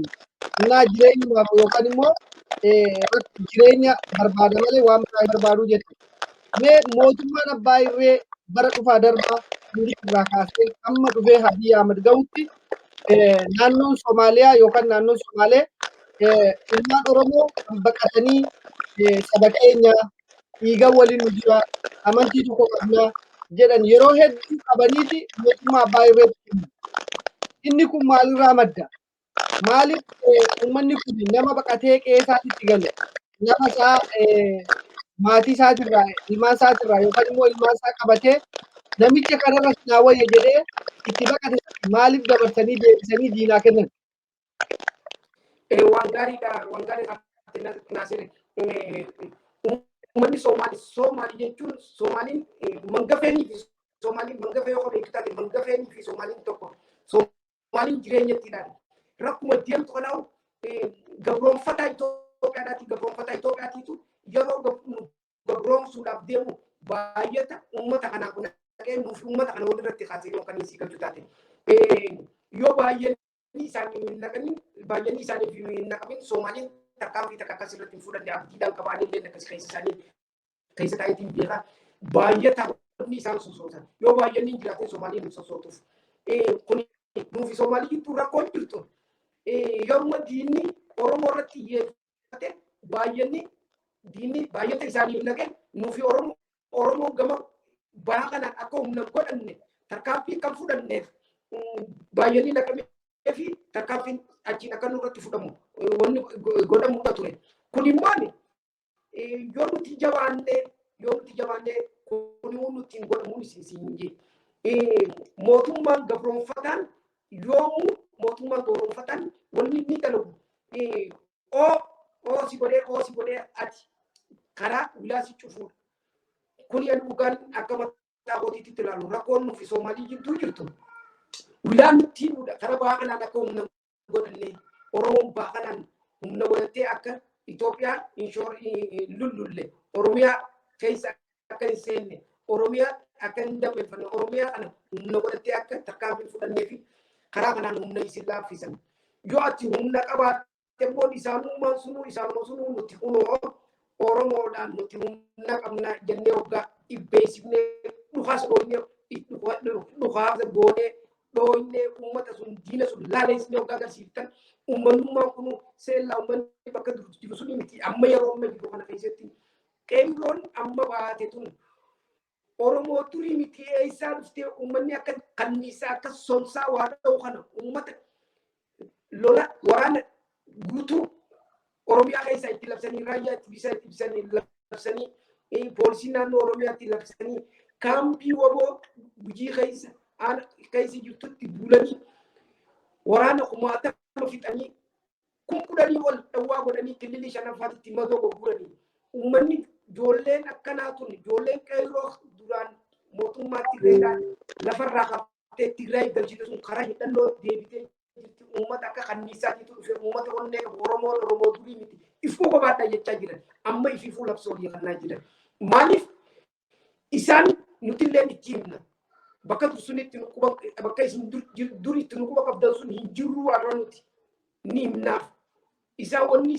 Innaa jireenyumaaf yookaan immoo jireenya barbaada malee waan biraa hin barbaadu jettu. Mee mootummaan abbaa irree bara dhufaa darbaa hundi irraa kaasee hamma dhufee Abiy Ahmed gahutti naannoon Somaaliyaa yookaan naannoon Somaalee ilmaan Oromoo kan baqatanii saba keenya, dhiiga waliin nu jira, amantii tokko qabna jedhan yeroo hedduu qabaniiti mootummaa abbaa irreetti kennu. Inni kun maalirraa madda? Maaliif uummanni kun nama baqatee qe'ee isaatitti gale, lafa isaa, maatii isaatirraa, ilmaan isaatirraa yookaan immoo ilmaan isaa qabatee namicha kanarra sinaa wayya jedhee itti baqate maaliif dabarsanii deebisanii diinaa kennan? Waan gaariidha, waan gaariidha Naasir. Uummanni Soomaalii, Soomaalii jechuun Soomaaliin mangafeenii fi Soomaaliin mangafee yoo beektu taate, mangafeenii fi Soomaaliin tokko. Soomaaliin jireenya itti ilaali. Rakkuma deemtu kanaa'u gabroonfataa Itoophiyaa. Itoophiyaadhaati, gabroonfataa Itoophiyaatiitu yeroo gabroomsuudhaaf deemu baay'ata uummata kanaaf naqee nuuf uummata kana walirratti kaasee yookaan isii galchu taate. Yoo baay'inni isaanii hin naqamin, baay'inni isaaniif hin naqamin, Soomaaliin tarkaanfii takka akkas irratti hin fudhanne abdiidhaan qabaanii illee akkas keessa isaanii keessa taa'eetiin beekaa baay'ata wanni isaan sossoosan. Yoo baay'inni hin jiraatin, Soomaaliin hin sossootuuf. Kun nuufi Soomaalii gidduu rakkoon jirtu yeruma diinni Oromoo irratti xiyyeeffate, baay'inni diinni baay'ata isaaniif naqe, nuufi Oromoo gama baha kanaan akka humna godhanne tarkaanfii kan fudhanneef baay'inni naqamee fi tarkaanfiin achiin akka nurratti fudhamu wanni godhamudha ture. Kun immoo yoo nuti jabaannee kun immoo nuti hin godhamuun isin jee. Mootummaan gabroonfataan yoomuu, mootummaan gabroonfataan wanni inni dalagu oo oo si godhee, oo si godhee, ati karaa ulaa si cufuudha. Kuni dhugaan akka mataa kootiitti ilaalu rakkoon nufi Soomaalii jidduu jirtu. Ulaan nutti hidhuudha. Karaa bahaa kanaan akka humna godhanne, Oromoon bahaa kanaan humna godhattee akka Itoophiyaa lullulle, Oromiyaa keessa akka hin seenne, Oromiyaa akka hin dammeeffanne, Oromiyaa kana humna godhattee akka tarkaanfii fudhannee fi karaa kanaan humna isin laaffisan. Yoo ati humna qabaatte immoo isaanummaan sunuu, isaanuma sunuu nuti kunoo Oromoodhaan nuti humna qabna jennee waggaa dhibbeessifnee dhukaas dhoofnee, dhukaasa goonee dhooynee, uummata sun, diina sun laaleessnee waggaa agarsiiftan, uummanummaan kun seellaa uummanni bakka jiru sun miti. Amma yeroo amma jiru kana keessatti qeerroon amma baate tun Oromoo durii miti. Eessaa dhuftee uummanni akka kanniisaa, akka sonsaa waa dha'u kana, uummata lola waraana guutuu Oromiyaa keessaa itti labsanii, raayyaa itti bisaa itti bisanii labsanii, poolisii naannoo Oromiyaatti labsanii, kaampii WBO Gujii keessa keessa jirtutti duulanii, waraana 20,000 fixanii, 10,000 ol dhawwaa godhanii, kililii shanaffaatti madoo gurguranii, uummanni ijoolleen akkanaa tun, ijoolleen qeerroo duraan mootummaa Tigraayidhaan lafarraa kaftee Tigraay galchite sun karaa hidhannoo deebitee jirti. Uummata akka kanniisaatiitu dhufe, uummata onnee qabu. Oromoon Oromoo durii miti, ifuu qobaadhaa jechaa jiran. Amma ififuu labsoo kannaa jiran. Maaliif isaan nutillee itti himna, bakka sunitti nu quba, bakka isin dur itti nu quba qabdan sun hin jirru warra nuti ni himnaaf. Isaan wanni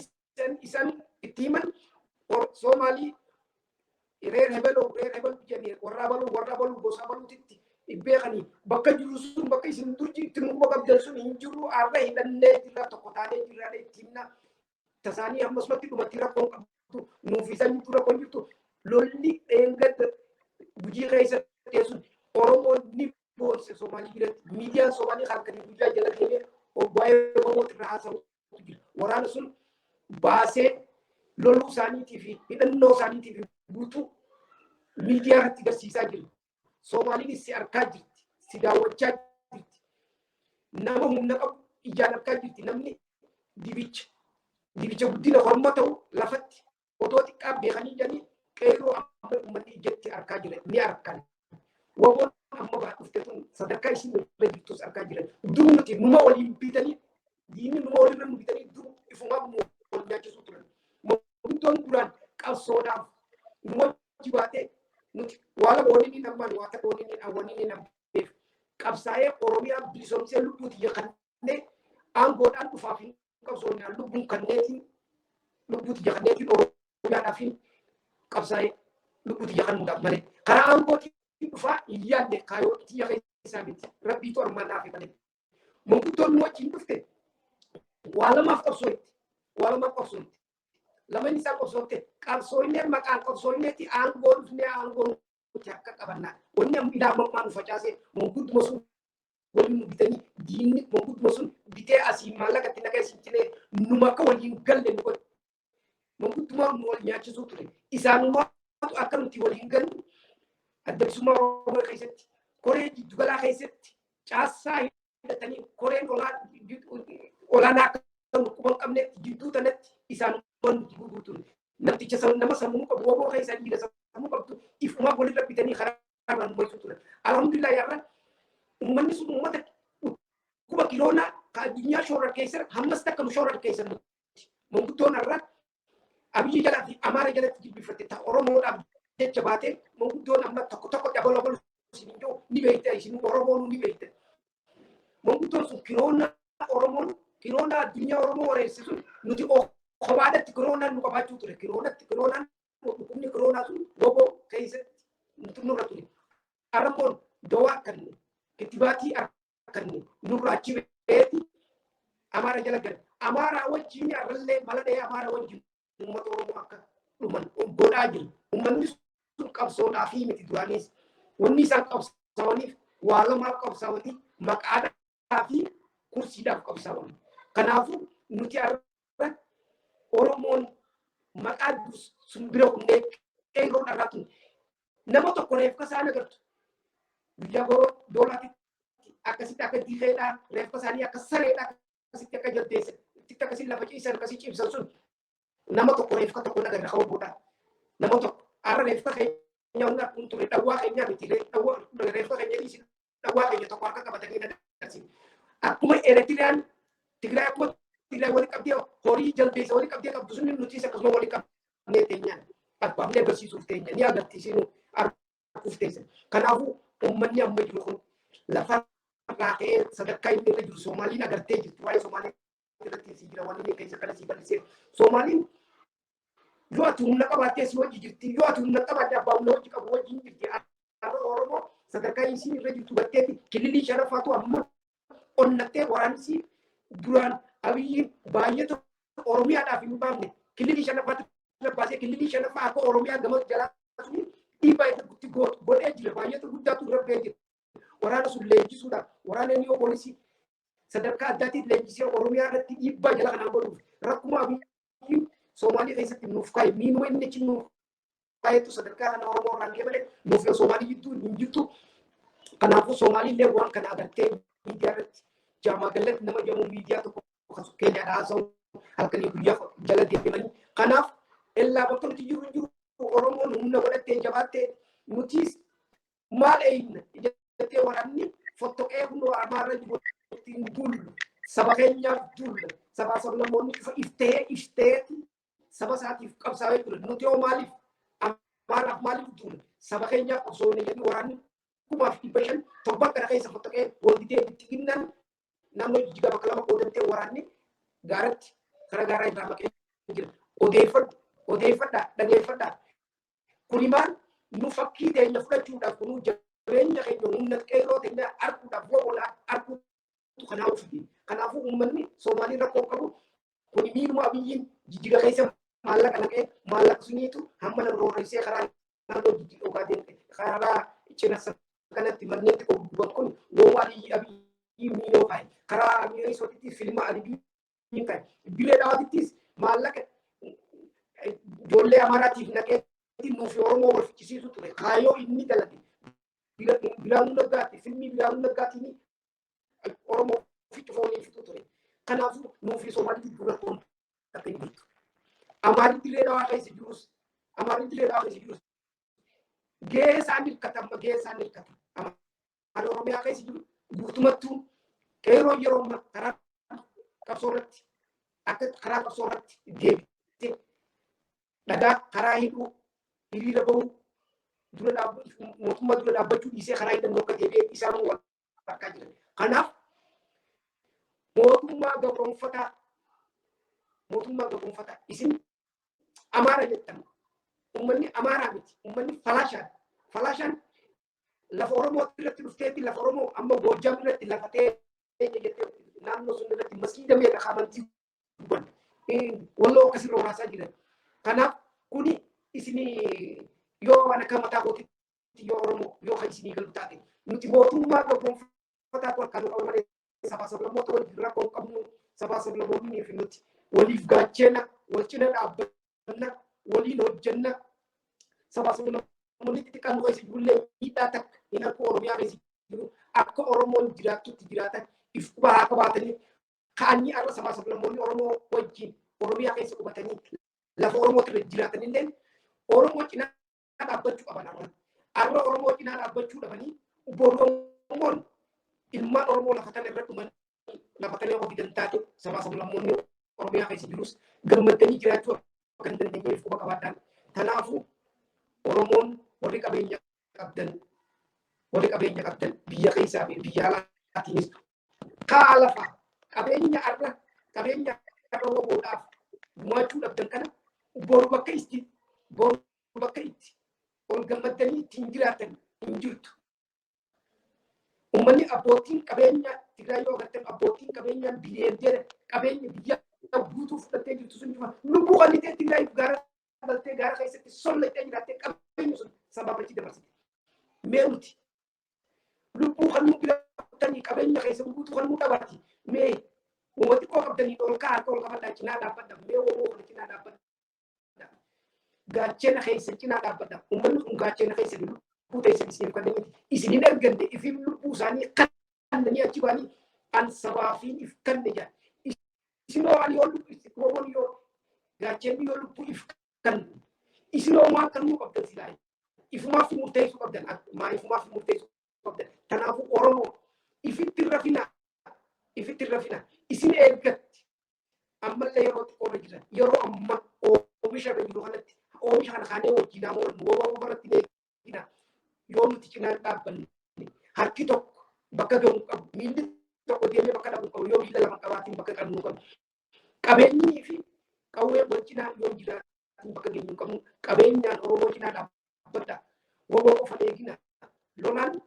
isaan itti himan Soomaalii reer hebeloo, reer hebeluu jedhanii, warra abaluu, warra abaluu, gosa abaluutitti beekanii, bakka jiru sun, bakka isin dur itti nu quba qabdan sun hin jiru, har'a hidhannee jirra, tokko taanee jirra itti himna. Tasaanii ammasumatti dhumatti rakkoon qabdu nuuf isaan jirtu rakkoon jirtu. Lolli dheengadda Gujii keessa teessun Oromoon ni boonse. Soomaalii biratti miidiyaan Soomaalii halkanii guyyaa jala deemee waa'ee Oromoo irra haasa'utu jira. Waraana sun baasee loluu isaaniitii fi hidhannoo isaaniitii fi guutuu miidiyaa irratti agarsiisaa jira. Soomaaliinis si arkaa jirti, si daawwachaa jirti. Nama humna qabu ijaan arkaa jirti. Namni dibicha guddina horma ta'u lafatti otoo xiqqaa beekanii jedhanii, qeerroo amma uummanni ijatti arkaa jira, ni arkan. WBOn amma baa dhufte tun sadarkaa isin irra jirtus arkaa jiran. Dur nuti numa waliin bitanii, diinni numa walirra nu bitanii, dur ifumaaf nu wal nyaachisuu turan. Manguddoon duraan qabsoodhaaf nu wajji baatee, nuti waa lama waliin hin ammaan, waa takka waliin hin waliin hin ammeef, qabsaa'ee Oromiyaa bilisoomsee lubbuu tiyya kannee aangoodhaan dhufaaf hin qabsoonnaan, lubbuun kanneetiin, lubbuu tiyya kanneetiin Oromiyaadhaaf hin qabsaa'ee, lubbuu tiyya kannuudhaaf malee karaa aangootiin dhufaa hin yaadne, kaayoo tiyya keessaa miti, rabbiitu armaan naafe malee. Manguddoon nu wajjin dhufte waa lamaaf qabsootti, waa lamaaf qabsootti. Lameen isaa qabsootte, qabsoonnee maqaan qabsoonneetti aangoo dhufnee aangoo nuti akka qabannaa. Wanni amma ilaa ammaa nu facaasee mangudduma sun waliin nu bitanii, diinni mangudduma sun bitee asii maallaqa itti naqa isin cinee numa akka waliin galle nu godhe. Manguddumaa nu wal nyaachisuu ture. Isaanumaatu akka nuti waliin gallu Adda Bilisummaa Oromoo keessatti koree jiddugalaa keessatti caasaa hidhatanii, koreen olaanaa akka nu quba hin qabnetti jidduu tanatti isaanumaan nuti gurguru ture. Namticha nama sammuu qabu, WBO keessaa dhiira sammuu qabdu ifumaa walirra bitanii karaa irraa nu baysuu turan. Alhamdulillah, yarra uummanni sun uummata dhukkuba kiroonaa ka addunyaa shoorar keessa hammas takka nu shoorar keessa nuti. Manguddoon har'a Abiyyi jalaa fi Amaara jalatti jilbifatte ta Oromoodhaaf jecha baatee manguddoon amma tokko tokko dabaloo balu isin ijoo ni beekta, isin Oromoon ni beekta. Manguddoon sun kiroona Oromoon kiroona addunyaa Oromoo wareesse sun nuti kophaadhatti kiroonaan nu qabaachuu ture. Kiroonatti kiroonaan dhukkubni kiroonaa sun woboo keessatti nuti nurra ture. Arrammoon dawaa akkanne kittibaatii akkanne nurra achi beeti Amaara jala gale. Amaaraa wajjin arrallee mala dhahee Amaara wajjin uummata Oromoo akka dhuman godhaa jira. Uummanni sun qabsoodhaa fi miti duraanis. Wanni isaan qabsaa'aniif waa lamaaf qabsaa'anii, maqaadhaa fi kursiidhaaf qabsaa'an. Kanaafuu nuti har'a Oromoon maqaa sun bira kunnee qeerroon dharraa tun nama tokko reefka isaan agartu. Guyyaa boroo doolaatti akkasitti akka diiqeedhaa reefka isaanii akka sareedhaa akkasitti akka jaldeessa akkasitti lafa ciisan akkasii cibsan sun nama tokko reefka tokko nagarra ka'uu godha. Nama tokko har'a reefka keenya humna kun ture dhawwaa keenya miti reefka keenya dhiisi, dhawwaa keenya tokko harka qabatanii nagarsi. Akkuma Eritiriyaan Tigraay akkuma Tigraay walii qabdee horii jaldeessa walii qabdee qabdu sun nutis akkasuma walii qabnee teenyaan abbaafnee agarsiisuuf teenya ni agarsiisinu arguuf teessan. Kanaafuu uummanni amma jiru kun lafa irraa ka'ee sadarkaa inni irra jiru Soomaaliin agartee jirti. Waa'ee Soomaalii irratti si jira wanni inni keessa kana si bal'isee. Soomaaliin yoo ati humna qabaattee si wajji jirti, yoo ati humna qabaatte abbaa humna wajji qabu wajjin jirti. Har'a Oromoo sadarkaa isiin irra jirtu garteetti kililii shanaffaatu amma onnattee waraansi duraan Abiyyiin baay'ee Oromiyaadhaaf hin baafne kililii shanaffaatti baasee kililii shanaffaa akka Oromiyaa gama jalaa suni dhiibbaa itti godhee jira, baay'eetu guddaatu irra ba'ee jira. Waraana sun leenjisuudhaaf waraana niyoo poolisii sadarkaa addaatiin leenjisee Oromiyaa irratti dhiibbaa jala kanaan godhuuf rakkuma Abiyyiin Soomaalii keessatti nuuf kaa'e miinuma inni achi nuuf kaa'etu sadarkaa kana Oromoo irraan ga'e malee nuuf Soomaalii jidduu hin jirtu. Kanaafuu Soomaalii illee waan kana agartee miidiyaa irratti jaamaa gallatti nama jedhamu miidiyaa tokko kan keenyaadha haasa'u halkanii guyyaa jala deemanii. Kanaaf ellaa bakka nuti jiru hin jiru Oromoon humna godhattee jabaattee nutis maal eeyna jettee waraanni fottoqee hundoo armaarra jiru ittiin duullu saba keenyaaf duulla, sabaa sablammoonni cufa iftee ifteeti saba isaatiif qabsaa'ee ture. Nuti hoo maaliif Amaaraaf maaliif duula? Saba keenyaaf qabsoofne jedhanii waraanni 5,500 torban kana keessa fottoqee waldidee bittiginnaan naannoo Jijjigaa bakka lama qoodamtee waraanni gaaratti karaa gaaraa irraa maqee jira. Odeeffadhu, odeeffadhaa, dhageeffadhaa. Kuni maal nu fakkii teenya fudhachuudhaaf kunuu jabeenya keenya humna qeerroo teenya arguudhaaf woboodhaa arguutu kanaa ufiti. Kanaafuu uummanni Soomaalii rakkoo qabu kuni miinuma Abiyyiin Jijjiga keessa maallaqa naqee maallaqa suniitu hamma nama roorrisee karaa naannoo Jijjiga Ogaadeen karaa cina kanatti manneen xiqqoo gurguran kun wooma Abiyyi miinoo kaa'e. Karaa Mi'eessootitti filma Abiyyiin kaa'e. Diree Dawaatittis maallaqa ijoollee Amaaraatiif naqee nuuf Oromoo wal fichisiisu ture. Kaayyoo inni dalage. Biraanuu Naggaatti filmii Biraanuu Naggaatiin Oromoo fichufoonii fixuu ture. Kanaafuu nuuf Soomaalii gidduu rakkoon akka hin jirtu. Amaarri Diree Dawaa keessa jirus Amaarri Diree Dawaa keessa jirus gahee isaan hirkata, amma gahee isaan hirkata. Amaarri Oromiyaa keessa jiru guutumattuu qeerroo yeroo ammaa karaa qabsoo irratti akka karaa qabsoo irratti deebitee dhagaa karaa hidhuu hiriira bahuu dura mootummaa dura dhaabbachuu dhiisee karaa hidhannoo akka deebi'ee isaan wal harkaa jiran. Kanaaf mootummaa gabroonfataa isin Amaara jettan uummanni Amaaraa miti, uummanni Falaashaan. Falaashaan lafa Oromoo irratti dhufteetti lafa Oromoo amma Goojjam irratti lafa teenya jettee naannoo sun irratti masgiida meeqa amantii guban Walloo akkasirra horaasaa jiran. Kanaaf kuni isinii yoo waan akka mataa kootitti yoo Oromoo yoo kan isinii galu taate nuti mootummaa gabroonfataa harkaan qabu malee sabaa sablammoota waliin rakkoo qabnu, sabaa sablammoonni fi nuti waliif gaachena, wal cina dhaabbanna, waliin hojjenna. Sabaa sablammoonni xixiqqaan nu keessa jirullee miidhaa takka hin argu. Oromiyaa keessa jiru akka Oromoon jiraattutti jiraatan if quba haa qabaatanii ka'anii har'a sabaa sablammoonni Oromoo wajjin Oromiyaa keessa qubatanii lafa Oromoo irra jiraatanillee Oromoo cinaa dhaabbachuu qaban har'a. Har'a Oromoo cinaa dhaabbachuu dhabanii Oromoon ilmaan Oromoo lafa kana irra dhuman lafa kana ofii dantaate sabaa sablammoonni Oromiyaa keessa jirus gammaddanii jiraachuu akka akka hin dandeenyeef quba qabaadhaan. Kanaafuu Oromoon warri qabeenya qabdan, warri qabeenya qabdan biyya keessaa fi biyya alaatiinis kaa lafa qabeenya arra, qabeenya arra woboodhaaf gumaachuu dhabdan kana boru bakka itti ol gammaddanii ittiin jiraatan hin jirtu. Uummanni abbootiin qabeenya Tigraay yoo agartan, abbootiin qabeenyaa biliyoonera qabeenya biyya guutuu fudhattee jirtu sun cufa lubbuu qannitee Tigraay gaara galtee gaara keessatti sollatee jiraattee qabeenya sun sabaaf achi dabarsite. Mee nuti lubbuu kan nu bira qabdanii, qabeenya keessa guutuu kan nu dhabaati. Mee uuma xiqqoo qabdanii ol kaa'aa, harka ol qabadhaa, cinaa dhaabbadha. Mee woboo kana cinaa dhaabbadha. Gaachena keessa cinaa dhaabbadha. Uummanni kun gaachena keessa lubbuu teessan isiniif kennanii isin hin arganne, ifiif lubbuu isaanii kannanii achi baanii an sabaafiin if kanne jedha. Isinoo ani yoo lubbuu yoo gaachenni yoo lubbuu if kannu, isinoo waan kannuu qabdan silaa ifumaaf murteessuu qabdan, maa ifumaaf murteessuu qabdan. Kanaafuu Oromoo ifitti rafina, ifitti rafina, isin eeggatti. Ammallee yeroo xiqqoo irra jira. Yeroo amma oomisha irra jiru kanatti oomisha kana kaanee wajjin haa oolnu, woboo irratti eegina. Yoo nuti cinaan dhaabbanne, harki tokko bakka ga'u qabu, miilli tokko deemee bakka dhabu qabu, yoo miila lama qabaatiin bakka qabnu qabu. Qabeenyii fi qawwee wal cinaa yoo jiraatin bakka geenyu qabnu. Qabeenyaan Oromoo cinaa dhaabbadha. Woboo qofa eegina. Lolaan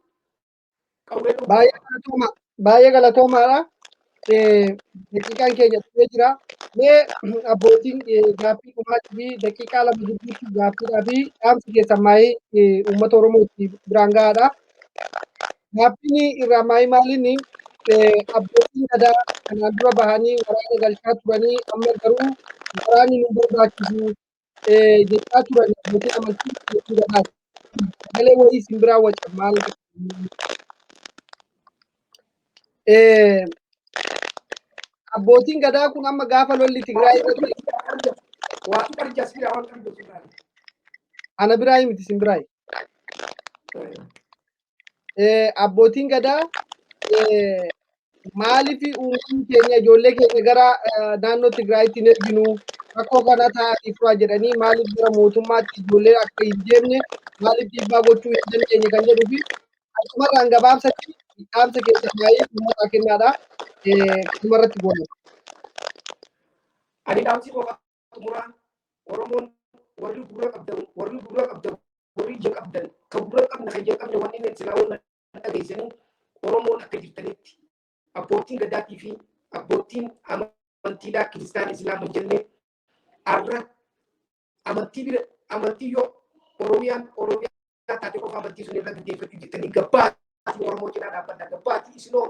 qawwee. Baay'ee galatooma. Baay'ee galatoomaadha. Daqiiqaan keenya dhufee jira. Mee abbootiin gaaffii dhumaatii fi daqiiqaa 2 gidduutti gaaffiidhaa fi dhaamsi keessan maayii uummata Oromootti biraan gahaadha. Gaaffiin irraa maayii maaliin, abbootiin gadaa kanaan dura bahanii waraana galchaa turanii, amma garuu waraanni nu barbaachisu jechaa turan abbootiin amantii, abbootiin gadaa. Sagalee wayii isin biraa waca maal? Abbootiin gadaa kun amma gaafa lolli Tigraay irratti Waatu qarjas bira waan qarjas bira. Ana biraa miti, isin biraa. Abbootiin gadaa maaliif uummanni keenya, ijoollee keenya gara naannoo Tigraayitti hin erginu, rakkoo kana taa'anii furaa jedhanii, maaliif gara mootummaatti ijoollee akka hin deemne maaliif dhiibbaa gochuu hin dandeenye kan jedhuu fi akkumarraan gabaabsatti dhaamsa keessa baay'ee uummataa kennaadha. Kanuma goona. Ani dhaamsi qofa xumuraa, Oromoon warri gurra qabdan, warri gurra qabdan, warri ija qabdan, kan gurra qabne, kan ija qabne, wanni inni silaa waan dhageessanii, Oromoon akka jirtanitti abbootiin gadaatii fi abbootiin amantiidhaa kiristaan islaama jennee arra amantii bira amantii yoo Oromiyaan Oromiyaa taate qofa amantii sun irra gaggeeffachuu jettanii, gabbaatii Oromoo cinaa dhaabbadha. Gabbaatii isinoo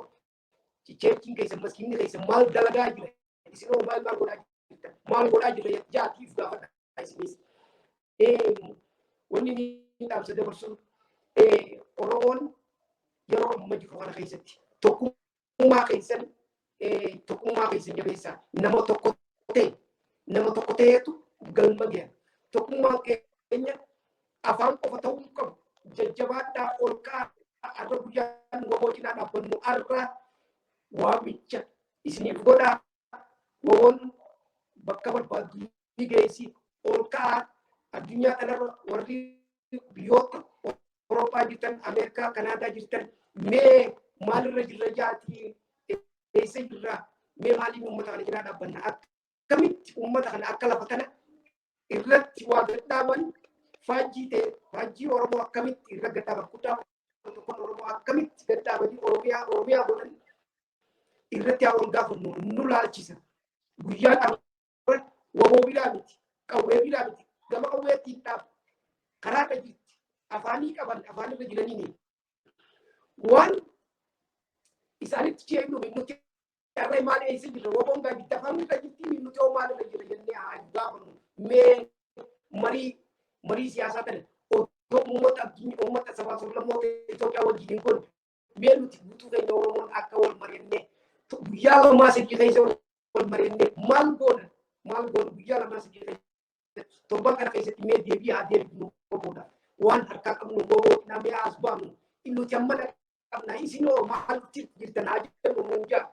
churchiin keessa, maskiinni keessa maal dalagaa jira, isinoo maal maal godhaa jirtan, maal godhaa jira jaatiif gaafadha isinis. Wanni inni dhaamsa dabarsu, Oromoon yeroo amma jiru kana keessatti tokkummaa keessan, tokkummaa keessan jabeessaa. Nama tokko ta'e, nama tokko ta'eetu galma gaha. Tokkummaan keenya afaan qofa ta'uu qabu. Jajjabaadhaa, ol ka'aa. Arra guyyaan woboo cinaa dhaabbannu arra waamicha isiniif godhaa. Woboon bakka barbaaddu ni geessi. Ol ka'aa. Addunyaa kanarra warri biyyoota Awurooppaa jirtan, Ameerikaa, Kanaadaa jirtan, mee maalirra jirra jaatii, eessa jirra, mee maaliif uummata kana cinaa dhaabbanna, akkamitti uummata kana akka lafa kana irratti waa gadhaaban, faajjii ta'e, faajjii Oromoo akkamitti irra gadhaaban, kutaa tokkoon Oromoo akkamitti gadhaabanii Oromiyaa Oromiyaa godhan irratti haa wal gaafannu nu laalchisa. Guyyaan arra waboo biraa miti, qawwee biraa miti, gama qawweetti hin dhaabu. Karaa irra jirti. Afaanii qaban, afaan irra jiraniini. Waan isaanitti ceenu, nuti har'a maal eessa jirra, waboon gaajjitti afaan irra jirti, nuti hoo maal irra jirra jennee haa gaafannu. Mee marii marii siyaasaa kana otoo uummata addunyaa, uummata sabaa sablammoota Itoophiyaa wajjin hin godhu. Mee nuti guutuu keenya Oromoon akka wal mari'annee guyyaa 2 3 keessa wal mari'annee maal goona, maal goona guyyaa 2 3 keessa, torban kana keessatti mee deebii haa deebinu booda. Waan harkaa qabnu woboo namee as baanu nuti amma qabna, isinoo maaltti jirtan haa jennu nuun jaa.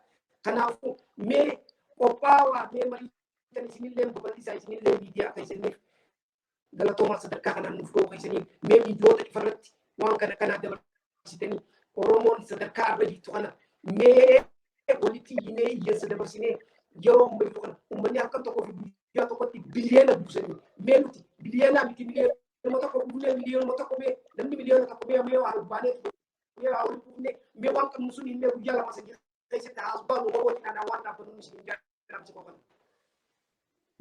Kanaafuu mee qophaawaa, mee marii jirtan isinillee babal'isaa, isinillee miidiyaa keessaniif galatoomaa. Sadarkaa kanaan nuuf ga'uu keessaniif mee miidiyoota ifarratti waan kana kanaa dabarsitanii, Oromoon sadarkaa irra jirtu kana mee walitti iyyinee iyyansa dabarsinee, yeroo amma jirtu kana uummanni halkan tokkoo fi guyyaa tokkotti biliyeena buusanii, mee nuti biliyeena miti, 1 miliyoona buufnee, 1 miliyoona mee namni 1 miliyoona mee waa baanee mee waa walitti buufnee, mee waan qabnu sun mee guyyaa 2 3 keessatti haasbaanu Oromoo cinaa waan dhaabbannu isin jedhamsi qofan.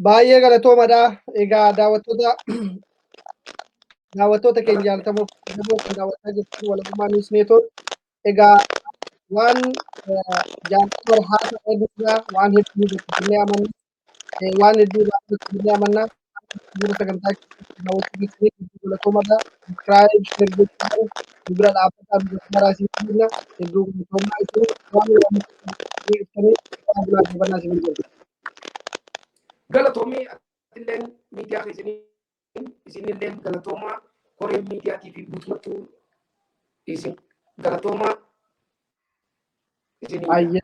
Baay'ee galatoomadha. Egaa daawwattoota keenya jaallatamoo kan daawwachaa jirtan Walabummaa News Network. Egaa waan jaallatama haasa irraa waan hedduu dubbannee amanna. Waan hedduu dubbannee amanna. Bira sagantaa daawwachuu keessanii hedduu galatoomadha. Subscribe, share gochuudhaan nu bira dhaabbataa, nu gargaaraa isin jenna. Hedduu galatoomaa isin waan dhuftanii waan bulaa jabanaa isin jenna. Galatoomii, atilleen miidiyaa keessanii isinillee galatoomaa, koreen miidiyaatii fi guutummattuu isin galatoomaa isinii. Baay'ee.